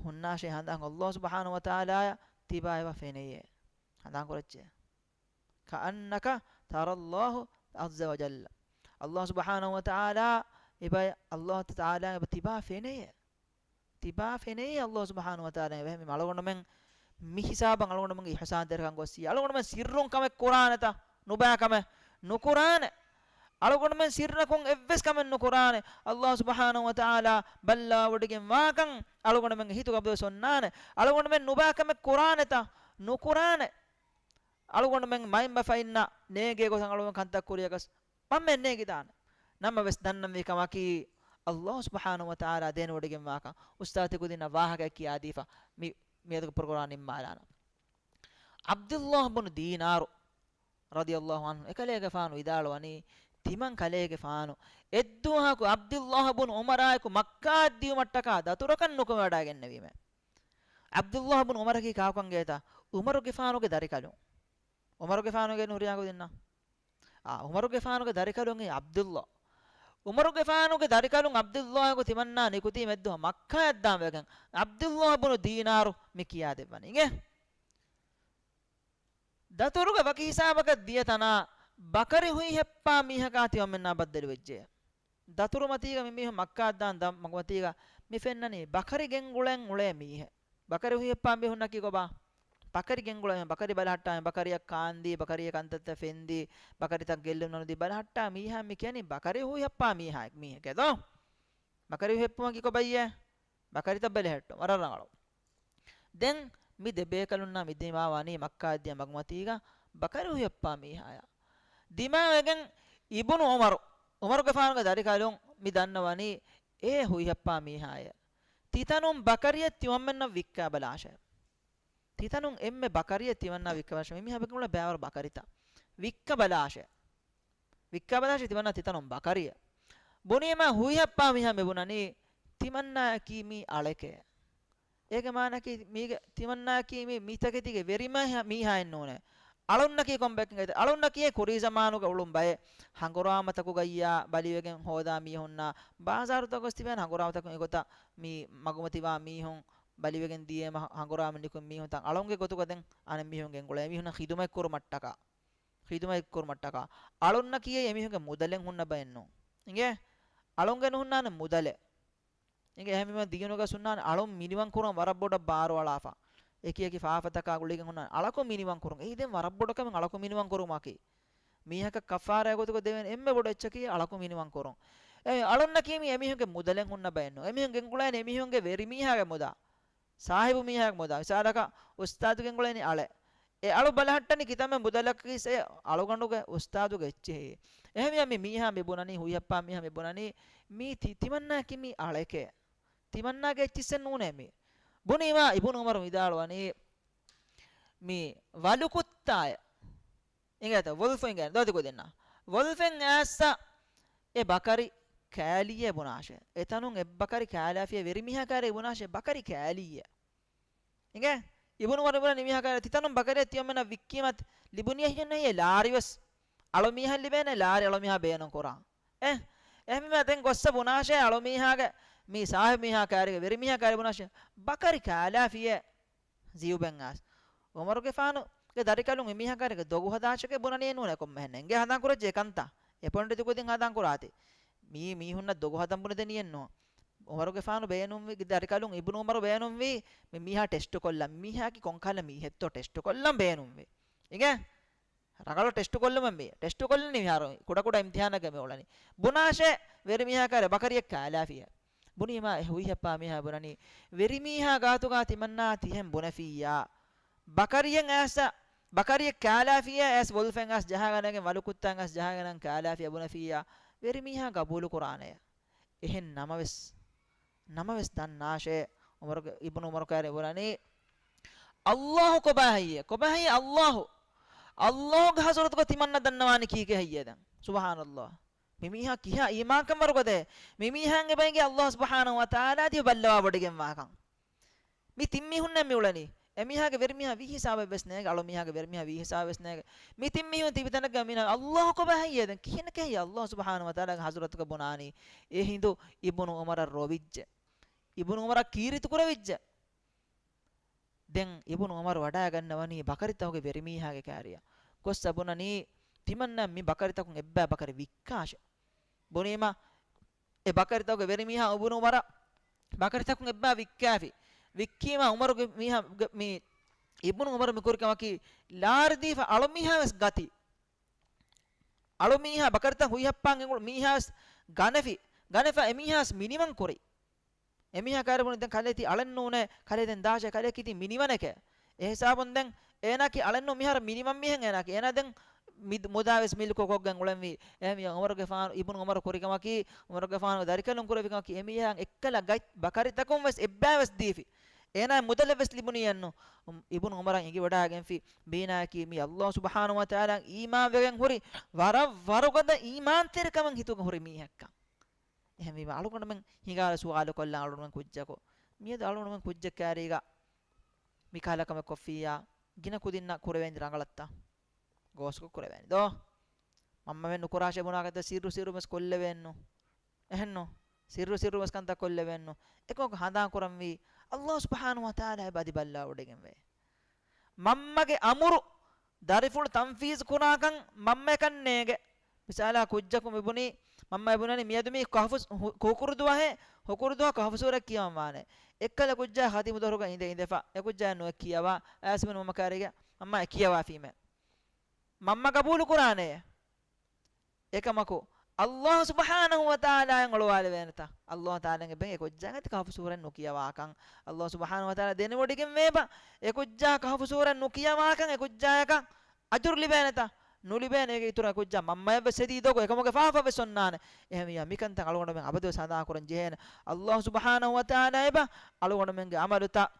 ހުންނާށޭ ހަނދާން ﷲ ސުބްޙާނަހޫ ވަތަޢާލާއަށް ތިބާ އެބަ ފެނެޔޭ. ހަނދާން ކުރައްޗޭ. كأنك ترى الله عز وجل. ﷲ ސުބްޙާނަހޫ ވަތަޢާލާ އެބަ، ﷲ ތަޢާލާ އެބަ ތިބާ ފެނެޔޭ. ތިބާ ފެނެޔޭ ﷲ ސުބްޙާނަހޫ ވަތަޢާލާ. އެހެންވީމަ އަޅުގަނޑުމެން މި ހިސާބަށް އަޅުގަނޑުމެންގެ އިޙްސާންތެރިކަން ގޮއްސި. އަޅުގަނޑުމެން ސިއްރުން ކަމެއް ކުރާނެތަ؟ ނުބައި ކަމެއް ނުކުރާނެ. އަޅުގަނޑުމެން ސިއްރަކުން އެއްވެސް ކަމެއް ނުކުރާނެ. ﷲ ސުބްޙާނަހޫ ވަތަޢާލާ ބައްލަވާވޮޑިގެން ވާކަން އަޅުގަނޑުމެންގެ ހިތުގަ އަބަދުވެސް އޮންނާނެ. އަޅުގަނޑުމެން ނުބައި ކަމެއް ކުރާނެތަ؟ ނުކުރާނެ. އަޅުގަނޑުމެން މައިންބަފައިންނަށް ނޭނގޭ ގޮތަށް އަޅުގަނޑު ކަންތައް ކުރިޔަކަސް މަންމައެއް ނޭނގިދާނެ. ނަމަވެސް ދަންނަންވީ ކަމަކީ، ﷲ ސުބްޙާނަހޫ ވަތަޢާލާ ދޭންވޮޑިގެންވާކަން. އުސްތާޛު ތިކުދިންނަށް ވާހަކައެއް ކިޔާދީފަ މި، މިއަދުގެ ޕްރޮގްރާމް ނިންމާލާނަން. ޢަބްދުﷲ ބުނު ދީނާރު ރަޟިޔަﷲ ޢަންހު އެކަލޭގެފާނު ވިދާޅުވަނީ، ތިމަން ކަލޭގެފާނު އެއްދުވަހަކު ޢަބްދުﷲ ބުނު ޢުމަރާއެކު މައްކާއަށް ދިޔުމަށްޓަކާ ދަތުރަކަށް ނުކުމެވަޑައިގެންނެވީމެ. ޢަބްދުﷲ ބުނު ޢުމަރަކީ ކާކު ކަން ގޭތަ؟ ޢުމަރުގެފާނުގެ ދަރިކަލުން. ޢުމަރުގެފާނުގެ ނުހުރިހާ ކުދިންނަށް. އާ، ޢުމަރުގެފާނުގެ ދަރިކަލުން ޢަބްދުﷲ. ޢުމަރުގެފާނުގެ ދަރިކަލުން ޢަބްދުﷲ އެކު ތިމަންނާ ނިކުތީ މެއްދުވަހު މައްކާއަށް ދާން ވެގެން ޢަބްދުﷲ ބުނު ދީނާރު މި ކިޔާދެއްވަނީ. އިނގޭ. ދަތުރުގަ ވަކި ހިސާބަކަށް ދިޔަ ތަނާ ބަކަރި ހުއިހެއްޕާ މީހަކާ ތިމަންމެންނާ ބައްދަލުވެއްޖެ. ދަތުރުމަތީގަ މި މީހުން މައްކާއަށް ދާން ދަ-، މަގުމަތީގަ މި ފެންނަނީ ބަކަރި ގެންގުޅެން އުޅޭ މީހެއް. ބަކަރި ހުއިހެއްޕާ މީހުންނަކީ ކޮބާ؟ ބަކަރި ގެންގުޅޭ މީހުން، ބަކަރި ބަލަހައްޓާ މީހުން، ބަކަރިއަށް ކާންދީ، ބަކަރިއަށް ކަންތައްތައް ފެންދީ، ބަކަރިތައް ގެއްލުން ނަނުދީ ބަލަހައްޓާ މީހާ މި ކިޔަނީ ބަކަރި ހުއިހެއްޕާ މީހާ، މީހެކޭ ދޯ؟ ބަކަރި ހުއިހެއްޕުމަކީ ކޮބައްޔޭ؟ ބަކަރިތައް ބަލަހައްޓުން. ވަރަށް ރަނގަޅު. ދެން މި ދެބޭކަލުންނާ މި ދިމާވާނީ މައްކާއަށް ދިޔަ މަގުމަތީގަ ބަކަރި ހުއިހެއްޕާ މީހާޔާ. ދިމާވެގެން އިބުނު ޢުމަރު، ޢުމަރުގެފާނުގެ ދަރިކަލުން މި ދަންނަވަނީ އޭ ހުއިހެއްޕާ މީހާޔޭ. ތިތަނުން ބަކަރިއެއް ތިމަންމެންނަށް ވިއްކާބަލާށޭ. ތިތަނުން އެންމެ ބަކަރިއެއް ތިމަންނާ ވިއްކާބަލާށޭ. މި މީހާ ބައްކަން ބައިވަރު ބަކަރިތައް. ވިއްކާބަލާށޭ. ވިއްކާބަލާށޭ ތިމަންނާ ތިތަނުން ބަކަރިއެއް. ބުނީމާ ހުއިހެއްޕާ މީހާ މި ބުނަނީ ތިމަންނާއަކީ މީ އަޅެކޭ. އޭގެ މާނައަކީ މީގެ ތިމަންނާއަކީ މީ މިތަކެތީގެ ވެރި މީހާ، މީހާއެއް ނޫނޭ. އަޅުންނަކީ ކޮންބައެއް އެތަ؟ އަޅުންނަކީ ކުރީ ޒަމާނުގަ އުޅުން ބައެއް ހަނގުރާމަތަކުގައްޔާ ބަލިވެގެން ހޯދާ މީހުންނާ ބާޒާރުތަކުގަ ވެސް ތިބޭނެ ހަނގުރާމަތަކުން އެގޮތަށް މި މަގުމަތިވާ މީހުން ބަލިވެގެން ދިޔައިމަ ހަނގުރާމަ ނިކުމި މީހުން ތަން އަޅުންގެ ގޮތުގަ ދެން އަނެއް މީހުން ގެންގުޅޭ މީހުންނަށް ޚިދުމަތް ކުރުމަށްޓަކާ، ޚިދުމަތް ކުރުމަށްޓަކާ އަޅުންނަކީ އެމީހުންގެ މުދަލެއް ހުންނަ ބައެއް ނޫން. އިނގޭ؟ އަޅުންގެ ނުހުންނާނެ މުދަލެއް. އިނގޭ؟ އެހެންވީމަ ދީނުގަ ހުންނާނެ އަޅުން މިނިވަން ކުރުން ވަރަށް ބޮޑަށް ބާރުއަޅާފަ. އެކި އެކި ފާފަތަކާ ގުޅިގެން ހުންނާނެ އަޅަކު މިނިވަން ކުރުން. އެއީ ދެން ވަރަށް ބޮޑު ކަމެއް އަޅަކު މިނިވަން ކުރުމަކީ. މީހަކަށް ކަފާރާ ގޮތުގަ ދެވޭނެ އެންމެ ބޮޑު އެއްޗަކީ އަޅަކު މިނިވަން ކުރުން. އެ އަޅުންނަކީ މީ އެމީހުންގެ މުދަލެއް ހުންނަ ބައެއް ނޫން. އެމީހުން ގެންގުޅޭނެ އެމީހުންގެ ވެރިމީހާގެ މުދާ. ސާހިބު މީހާގެ މުދާ. މިސާލަކަށް އުސްތާދު ގެންގުޅޭނީ އަޅެ. އެ އަޅު ބަލަހައްޓަނީ ކިތަންމެ މުދަލަކީސް އެ އަޅުގަނޑުގެ އުސްތާދުގެ އެއްޗެހި. އެހެންވިޔަ މި މީހާ މި ބުނަނީ، ހުއިހައްޕާ މީހާ މި ބުނަނީ، މީ ތި-، ތިމަންނާއަކީ މީ އަޅެކޭ. ތިމަންނާގެ އެއްޗިއްސެއް ނޫނޭ މީ. ބުނީމާ އިބުނު ޢުމަރު ވިދާޅުވަނީ، މީ ވަލުކުއްތާއެއް. އިނގޭތަ؟ ވޮލްފު އިނގޭނެ ދޯ ތިކުދިންނަށް. ވޮލްފެއް އައިސްސަ އެ ބަކަރި ކާލިއޭ ބުނާށޭ. އެތަނުން އެއްބަކަރި ކާލާފިޔޭ، ވެރިމީހާ ކާރި ބުނާށޭ ބަކަރި ކާލިއޭ. އިނގޭ؟ އިބުނު ޢުމަރު ބުނަނީ މީހާ ކާރި ތިތަނުން ބަކަރިއެއް ތިޔަމެންނަށް ވިއްކީމަތް ލިބުނީ އެހެން ނެތް ލާރިވެސް. އަޅުމީހަށް ލިބޭނެ ލާރި އަޅުމީހާ ބޭނުން ކުރާ. އެ، އެހެންވީމަ ދެން ގޮއްސަ ބުނާށޭ އަޅުމީހާގެ މީ ސާހިބު މީހާ ކާރިގެ ވެރިމީހާ ކާރި ބުނާށޭ ބަކަރި ކާލާފިޔޭ. ޒިޔުބެން އާސް. ޢުމަރުގެފާނުގެ ދަރިކަލުން އެމީހާ ކާރިގެ ދޮގު ހަދާށެކޭ ބުނަނީ ނޫނޭ ކޮންމެހެން އެނގޭ ހަނދާން ކުރައްޖެ ކަންތައް. އެ ޕޮއިންޓް ތި ކުދިން ހަނދާން ކުރާތި. މީ މީހުންނަށް ދޮގު ހަދަން ބުނެދެނީއެއް ނޫން. ޢުމަރުގެފާނު ބޭނުންވި ދަރިކަލުން އިބުނު ޢުމަރު ބޭނުންވީ މި މީހާ ޓެސްޓު ކޮށްލަން. މީހާކީ ކޮންކަހަލަ މީހެއްތޯ ޓެސްޓު ކޮށްލަން ބޭނުންވީ. އިނގޭ؟ ރަނގަޅު ޓެސްޓު ކޮށްލުމެއް މީ. ޓެސްޓު ކޮށްލަނީ މިހާރު ކުޑަކުޑަ އިމްތިހާނެއްގަ މި އުޅަނީ. ބުނާށޭ ވެރިމީހާ ކާރި ބަކަރިއެއް ކާލާފިޔޭ. ބުނީމާ އެ ހުއިހައްޕާ މީހާ ބުނަނީ ވެރިމީހާ ގާތުގާ ތިމަންނާ ތިހެން ބުނެފިއްޔާ. ބަކަރިއެއް އައިސް، ބަކަރިއެއް ކާލާފިޔޭ އައިސް ވޮލްފެއް އައިސް ޖަހާގަނެގެން ވަލުކުއްތައް އައިސް ޖަހާގަނެގެން ކާލާފިޔޭ ބުނެފިއްޔާ. ވެރިމީހާ ގަބޫލު ކުރާނެޔޭ. އެހެން ނަމަވެސް، ނަމަވެސް ދަންނާށޭ، ޢުމަރުގެ، އިބުނު ޢުމަރު ކާރި ބުނަނީ، ﷲ ކޮބާ ހެއްޔޭ؟ ކޮބާ ހެއްޔޭ ﷲ؟ ﷲ ގެ ޙަޟްރަތުގަ ތިމަންނަ ދަންނަވާނީ ކީކޭ ހެއްޔޭ ދެން؟ ސުބްޙާނައްﷲ. މި މީހާ ކިހާ އީމާންކަން ވަރުގަދައޭ؟ މި މީހާގެ ބައިގެ ﷲ ސުބްޙާނަހޫ ވަތަޢާލާ ދިޔަ ބައްލަވާ ވޮޑިގެންވާކަން. މި ތިން މީހުންނޭ މި އުޅެނީ. އެމީހާގެ ވެރިމީހާ ވީ ހިސާބެއް ވެސް ނޭގެ، އަޅު މީހާގެ ވެރިމީހާ ވީ ހިސާބެއް ވެސް ނޭގެ. މި ތިން މީހުން ތިބި ތަނަކަށް މީނަ ﷲ ކޮބާ ހެއްޔޭ ދެން؟ ކިހިނެކޭ ހެއްޔޭ ﷲ ސުބްޙާނަހޫ ވަތަޢާލާގެ ޙަޟްރަތުގަ ބުނާނީ؟ އެ ހިނދު އިބުނު ޢުމަރަށް ރޮވިއްޖެ. އިބުނު ޢުމަރަށް ކީރިތި ކުރެވިއްޖެ. ދެން އިބުނު ޢުމަރު ވަޑައިގަންނަވަނީ ބަކަރިތަކުގެ ވެރިމީހާގެ ކާރިއަށް. ގޮއްސަ ބުނަނީ، ތިމަންނަ މި ބަކަރިތަކުން އެއްބައި ބަކަރި ވިއްކާށޭ. ބުނީމަ، އެ ބަކަރިތަކުގެ ވެރިމީހާ އިބުނު ޢުމަރަށް ބަކަރިތަކުން އެއްބައި ވިއްކާފި. ވިއްކީމަ ޢުމަރުގެ މީހާ، ގެ-، މި އިބުނު ޢުމަރު މި ކުރި ކަމަކީ، ލާރި ދީފަ އަޅު މީހާ ވެސް ގަތީ. އަޅު މީހާ ބަކަރިތައް ހުއިހައްޕާން އެނގުޅު މީހާ ވެސް ގަނެފި. ގަނެފަ އެމީހާ ވެސް މިނިވަން ކުރި. އެމީހާ ކާރި ބުނި ދެން ކަލޭ ތީ އަޅެއް ނޫނޭ، ކަލޭ ދެން ދާށޭ، ކަލޭ ކީ ތީ މިނިވަނެކޭ. އެ ހިސާބުން ދެން އޭނާ ކީ އަޅެއް ނޫން މިހާރު މިނިވަން މީހެއް އޭނާ ކީ. އޭނާ ދެން މި-، މުދާ ވެސް މިލްކު ކޮށްގެން އުޅެންވީ. އެހެންވީ ޢުމަރުގެފާނު، އިބުނު ޢުމަރު ކުރި ކަމަކީ، ޢުމަރުގެފާނު ދަރިކަލުން ކުރެވި ކަމަކީ، އެމީހާ އެއްކަލަ ގަތް ބަކަރިތަކުން ވެސް އެއްބައި ވެސް ދީފި. އޭނާ މުދަލެއް ވެސް ލިބުނީއެއްނު. އިބުނު ޢުމަރަށް އެނގިވަޑައިގެންފި، މީނާއަކީ މި ﷲ ސުބްޙާނަހޫ ވަތަޢާލާ އީމާންވެގެން ހުރި ވަރަށް ވަރުގަދަ އީމާންތެރިކަމެއް ހިތުގަ ހުރި މީހެއްކަން. އެހެންވީމަ، އަޅުގަނޑުމެން ހިނގާލަ ސުވާލު ކޮށްލާ އަޅުގަނޑުމެން ކުއްޖަކު. މިއަދު އަޅުގަނޑުމެން ކުއްޖެއް ކާރީގަ މި ކަހަލަ ކަމެއް ކޮށްފިއްޔާ، ގިނަ ކުދިންނަށް ކުރެވޭނީ ރަނގަޅަށްތަ؟ ގޯސްކޮށް ކުރެވޭނީ ދޯ؟ މަންމަމެން ނުކުރާށޭ ބުނާކަށް ސިއްރު ސިއްރު ވެސް ކޮށްލެވޭންނު. އެހެންނު؟ ސިއްރު ސިއްރު ވެސް ކަންތައް ކޮށްލެވޭންނު. އެކަމަކު ހަނދާން ކުރަންވީ، ﷲ ސުބްޙާނަހޫ ވަތަޢާލާ އެބަ އަދި ބައްލަވާ ވޮޑިގެންވޭ. މަންމަގެ އަމުރު ދަރިފުޅު ތަންފީޒު ކުރާކަން މަންމައަކަށް ނޭނގެ. މިސާލާ ކުއްޖަކު މިބުނީ، މަންމަ އެބުނަނީ މިއަދު މީ ކަހަފު ހު-، ހުކުރު ދުވަހެއް، ހުކުރު ދުވަހަށް ކަހަފު ސޫރަ ކިޔަވަން ވާނެ. އެއްކަލަ ކުއްޖާ ޚަތީމު ދޮރުގަ އިނދެ އިނދެފަ، އެ ކުއްޖާ ނުއެއް ކިޔަވާ، އައިސް މަންމަ ކާރީގަ، މަންމަ އެ ކިޔަވާފީމޭ. މަންމަ ގަބޫލު ކުރާނެ. އެކަމަކު، ﷲ ސުބްޙާނަހޫ ވަތަޢާލާއަށް އޮޅުވާލެވޭނެތަ؟ ﷲ ތަޢާލާގެ ބެން އެ ކުއްޖާގެ ކަހަފު ސޫރަ ނުކިޔަވާކަން. ﷲ ސުބްޙާނަހޫ ވަތަޢާލާ ދެނެވޮޑިގެން ވޭބަ، އެ ކުއްޖާ ކަހަފު ސޫރަ ނުކިޔަވާކަން އެ ކުއްޖާޔަކަށް އަޖުރު ލިބޭނެތަ؟ ނުލިބޭނެ. އޭގެ އިތުރަށް ކުއްޖާ މަންމަޔަށް ވެސް ހެދީ ދޮގު އެކަމުގެ ފާފަ ވެސް އޮންނާނެ. އެހެންވިޔާ މިކަންތައް އަޅުގަނޑުމެން އަބަދުވެސް ހަނދާން ކުރަން ޖެހޭނެ. ﷲ ސުބްޙާނަހޫ ވަތަޢާލާ އެބަ އަޅުގަނޑުމެންގެ އަމަލުތައް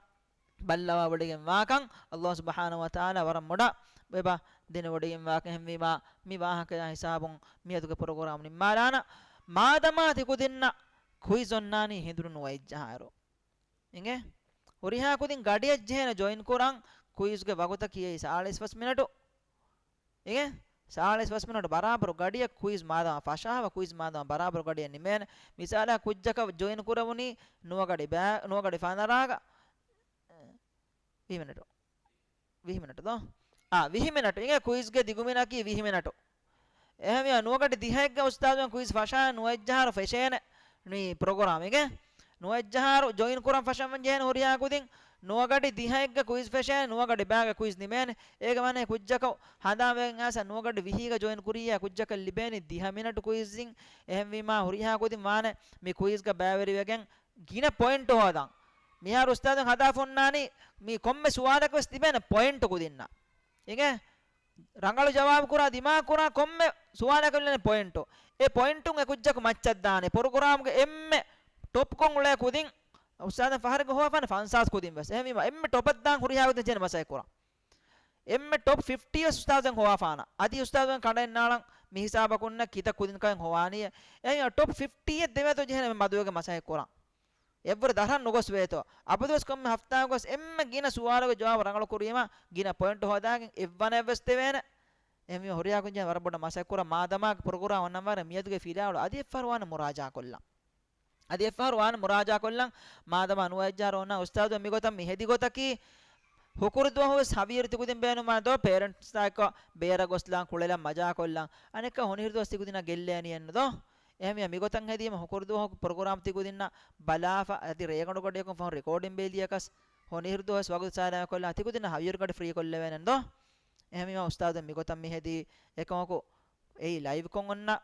ބައްލަވާ ވޮޑިގެން ވާކަން ﷲ ސުބްޙާނަހޫ ވަތަޢާލާ ވަރަށް މޮޑަށް އެބަ ދެނެވޮޑިގެން ވާކަން. އެހެންވީމާ މި ވާހަކަޔާ ހިސާބުން މިއަދުގެ ޕްރޮގްރާމް ނިންމާލާނަ. މާދަމާ ތިކުދިންނަށް ކުއިޒް އޮންނާނީ ހިނދުނު ނުވައެއްޖަހާއިރު. އިނގޭ؟ ހުރިހާ ކުދިން ގަޑިއަށް ޖެހޭނެ ޖޮއިން ކުރަން. ކުއިޒްގެ ވަގުތަކީ އެއީ ސާޅީސް ފަސް މިނެޓު. އިނގޭ؟ ސާޅީސް ފަސް މިނެޓު ބަރާބަރު ގަޑިއަށް ކުއިޒް މާދަމާ ފަށާފަ، ކުއިޒް މާދަމާ ބަރާބަރު ގަޑިއަށް ނިމޭނެ. މިސާލަށް ކުއްޖަކަށް ޖޮއިން ކުރެވުނީ ނުވަގަޑި ބައި-، ނުވަގަޑި ފަނަރަގަ، ވިހި މިނެޓު. ވިހި މިނެޓު ދޯ؟ އާ، ވިހި މިނެޓު. އިނގޭ ކުއިޒްގެ ދިގުމިނަކީ ވިހި މިނެޓު. އެހެންވިޔާ ނުވަގަޑި ދިހައެއްގަ އުސްތާޒު ކުއިޒް ފަށާ ނުވައެއްޖަހާއިރު ފެށޭނެ މި ޕްރޮގްރާމް. އިނގޭ ނުވައެއްޖަހާއިރު ޖޮއިން ކުރަން ފަށަން ވަން ޖެހޭނެ ހުރިހާ ކުދިން. ނުވަގަޑި ދިހައެއްގަ ކުއިޒް ފެށޭނެ، ނުވަގަޑި ބައިގަ ކުއިޒް ނިމޭނެ. އޭގެ ވާނެ ކުއްޖަކަށް ހަނދާންވެގެން އައިސް ނުވަގަޑި ވިހީގަ ޖޮއިން ކުރިއްޔާ ކުއްޖަކަށް ލިބޭނީ ދިހަ މިނެޓު ކުއިޒްއިން. އެހެންވީމާ ހުރިހާ ކުދިން ވާނެ މި ކުއިޒްގަ ބައިވެރިވެގެން ގިނަ ޕޮއިންޓު ހޯދަން. މިހާރު އުސްތާޒު ހަދާފަ އޮންނާނީ މި ކޮންމެ ސުވާލަކަށް ވެސް ތިބޭނެ ޕޮއިންޓު ކުދިންނަށް. އިނގޭ ރަނގަޅު ޖަވާބު ކުރާ، ދިމާ ކުރާ ކޮންމެ ސުވާލަކަށް ލިބޭނެ ޕޮއިންޓު. އެ ޕޮއިންޓުން އެ ކުއްޖަކު މައްޗަށް ދާނެ. ޕްރޮގްރާމްގެ އެންމެ ޓޮޕްކޮށް އުޅޭ ކުދިން އުސްތާޒު ފަހަރެއްގަ ހޮވާފާނެ ފަންސާސް ކުދިން ވެސް. އެހެންވީމާ އެންމެ ޓޮޕަށް ދާން ހުރިހާ ކުދިން ޖެހޭނެ މަސައްކަތް ކުރަން. އެންމެ ޓޮޕް ފިފްޓީ ވެސް އުސްތާޒު ހޮވާފާނަ. އަދި އުސްތާޒު ކަނޑައެއް ނާޅަން މި ހިސާބަކުންނަ ކިތައް ކުދިން ކަން ހޮވާނީ. އެހެން ޓޮޕް ފިފްޓީއެއް ދެވޭތޯ ޖެހޭނެ މަދުވެގެން މަސައްކަތް ކުރަން. އެއްވުރެ ދަށަށް ނުގޮސް ވޭތޯ. އަބަދުވެސް ކޮންމެ ހަފްތާއެއް ގޮސް އެންމެ ގިނަ ސުވާލުގެ ޖަވާބު ރަނގަޅު ކުރީމަ ގިނަ ޕޮއިންޓް ހޯދާގެން އެއްވަނައެއް ވެސް ދެވޭނެ. އެހެންވީމަ ހުރިހާ ކުދިން ވަރަށް ބޮޑަށް މަސައްކަތް ކުރަން. މާދަމާ ޕްރޮގްރާމް އޮންނަން ވާނެ މިއަދުގެ ފިލާވަޅު އަދި އެއްފަހަރު ވާނެ މުރާޖާ ކޮށްލަން. އަދި އެއްފަހަރު ވާން މުރާޖާކޮށްލަން. މާދަމާ ނުވައްޖާރޯންނާ އުސްތާދު މިގޮތަށް މި ހެދި ގޮތަކީ، ހުކުރުދުވަހުވެސް ހަވީރު ތިކުދިން ބޭނުމާ ދޯ، ޕޭރެންޓްސް އެއްކޮށް ބޭރަށް ގޮސްލާން ކުޅެލަން މަޖާކޮށްލަން. އަނެއްކާ ހޮނިހިރު ދުވަސް ތިކުދިންނަށް ގެއްލޭނީ އެއްނު ދޯ؟ އެހެންވީމަ މިގޮތަށް ހެދީމަ ހުކުރުދުވަހު ޕްރޮގްރާމް ތިކުދިންނަށް ބަލާފަ، އަދި ރޭގަނޑުގަޑިއަކުން ފަހުން ރިކޯޑިން ބޭލިޔަކަސް ހޮނިހިރު ދުވަސް ވަގުތު ސާލާމަތްކޮށްލާ ތިކުދިންނަށް ހަވީރު ގަޑި ފްރީ ކޮށްލެވޭނެ ދޯ؟ އެހެންވީމަ އުސްތާދު މިގޮތަށް މި ހެދީ އެކަމަކު އެއީ ލައިވްކޮށް އޮންނަ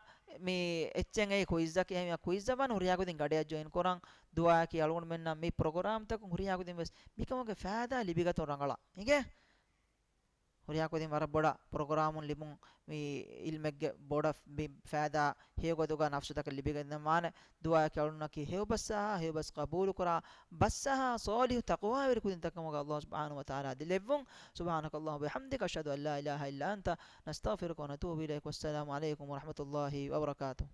މި އެއްޗެއް އެއީ ކުއިޒަކީ. އެހެންވީމަ ކުއިޒަށް ވާން ހުރިހާ ކުދިން ގަޑިއަށް ޖޮއިން ކުރަން. ދުޢާއަކީ އަޅުގަނޑުމެންނަށް މި ޕްރޮގްރާމްތަކުން ހުރިހާ ކުދިން ވެސް މިކަމުގެ ފައިދާ ލިބިގަތުން ރަނގަޅަށް އިނގޭ. ހުރިހާ ކުދިން ވަރަށް ބޮޑަށް ޕްރޮގްރާމުން ލިބުން މި ޢިލްމެއްގެ ބޮޑަށް މި ފައިދާ ހެޔޮގޮތުގަ ނަފްސުތަކަށް ލިބިގެންދަން ވާނެ. ދުޢާއަކީ އަޅުންނަކީ ހެޔޮ ބަސްއަހާ، ހެޔޮ ބަސް ޤަބޫލުކުރާ، ބަސްއަހާ ޞާލިޙު ތަޤްވާވެރި ކުދިންތަކުގެ ކަމުގަ ﷲ ސުބްޙާނަހޫ ވަތަޢާލާ އަދި ލެއްވުން. سبحانك اللهم وبحمدك، أشهد أن لا إله إلا أنت، نستغفرك ونتوب إليك. والسلام عليكم ورحمة الله وبركاته.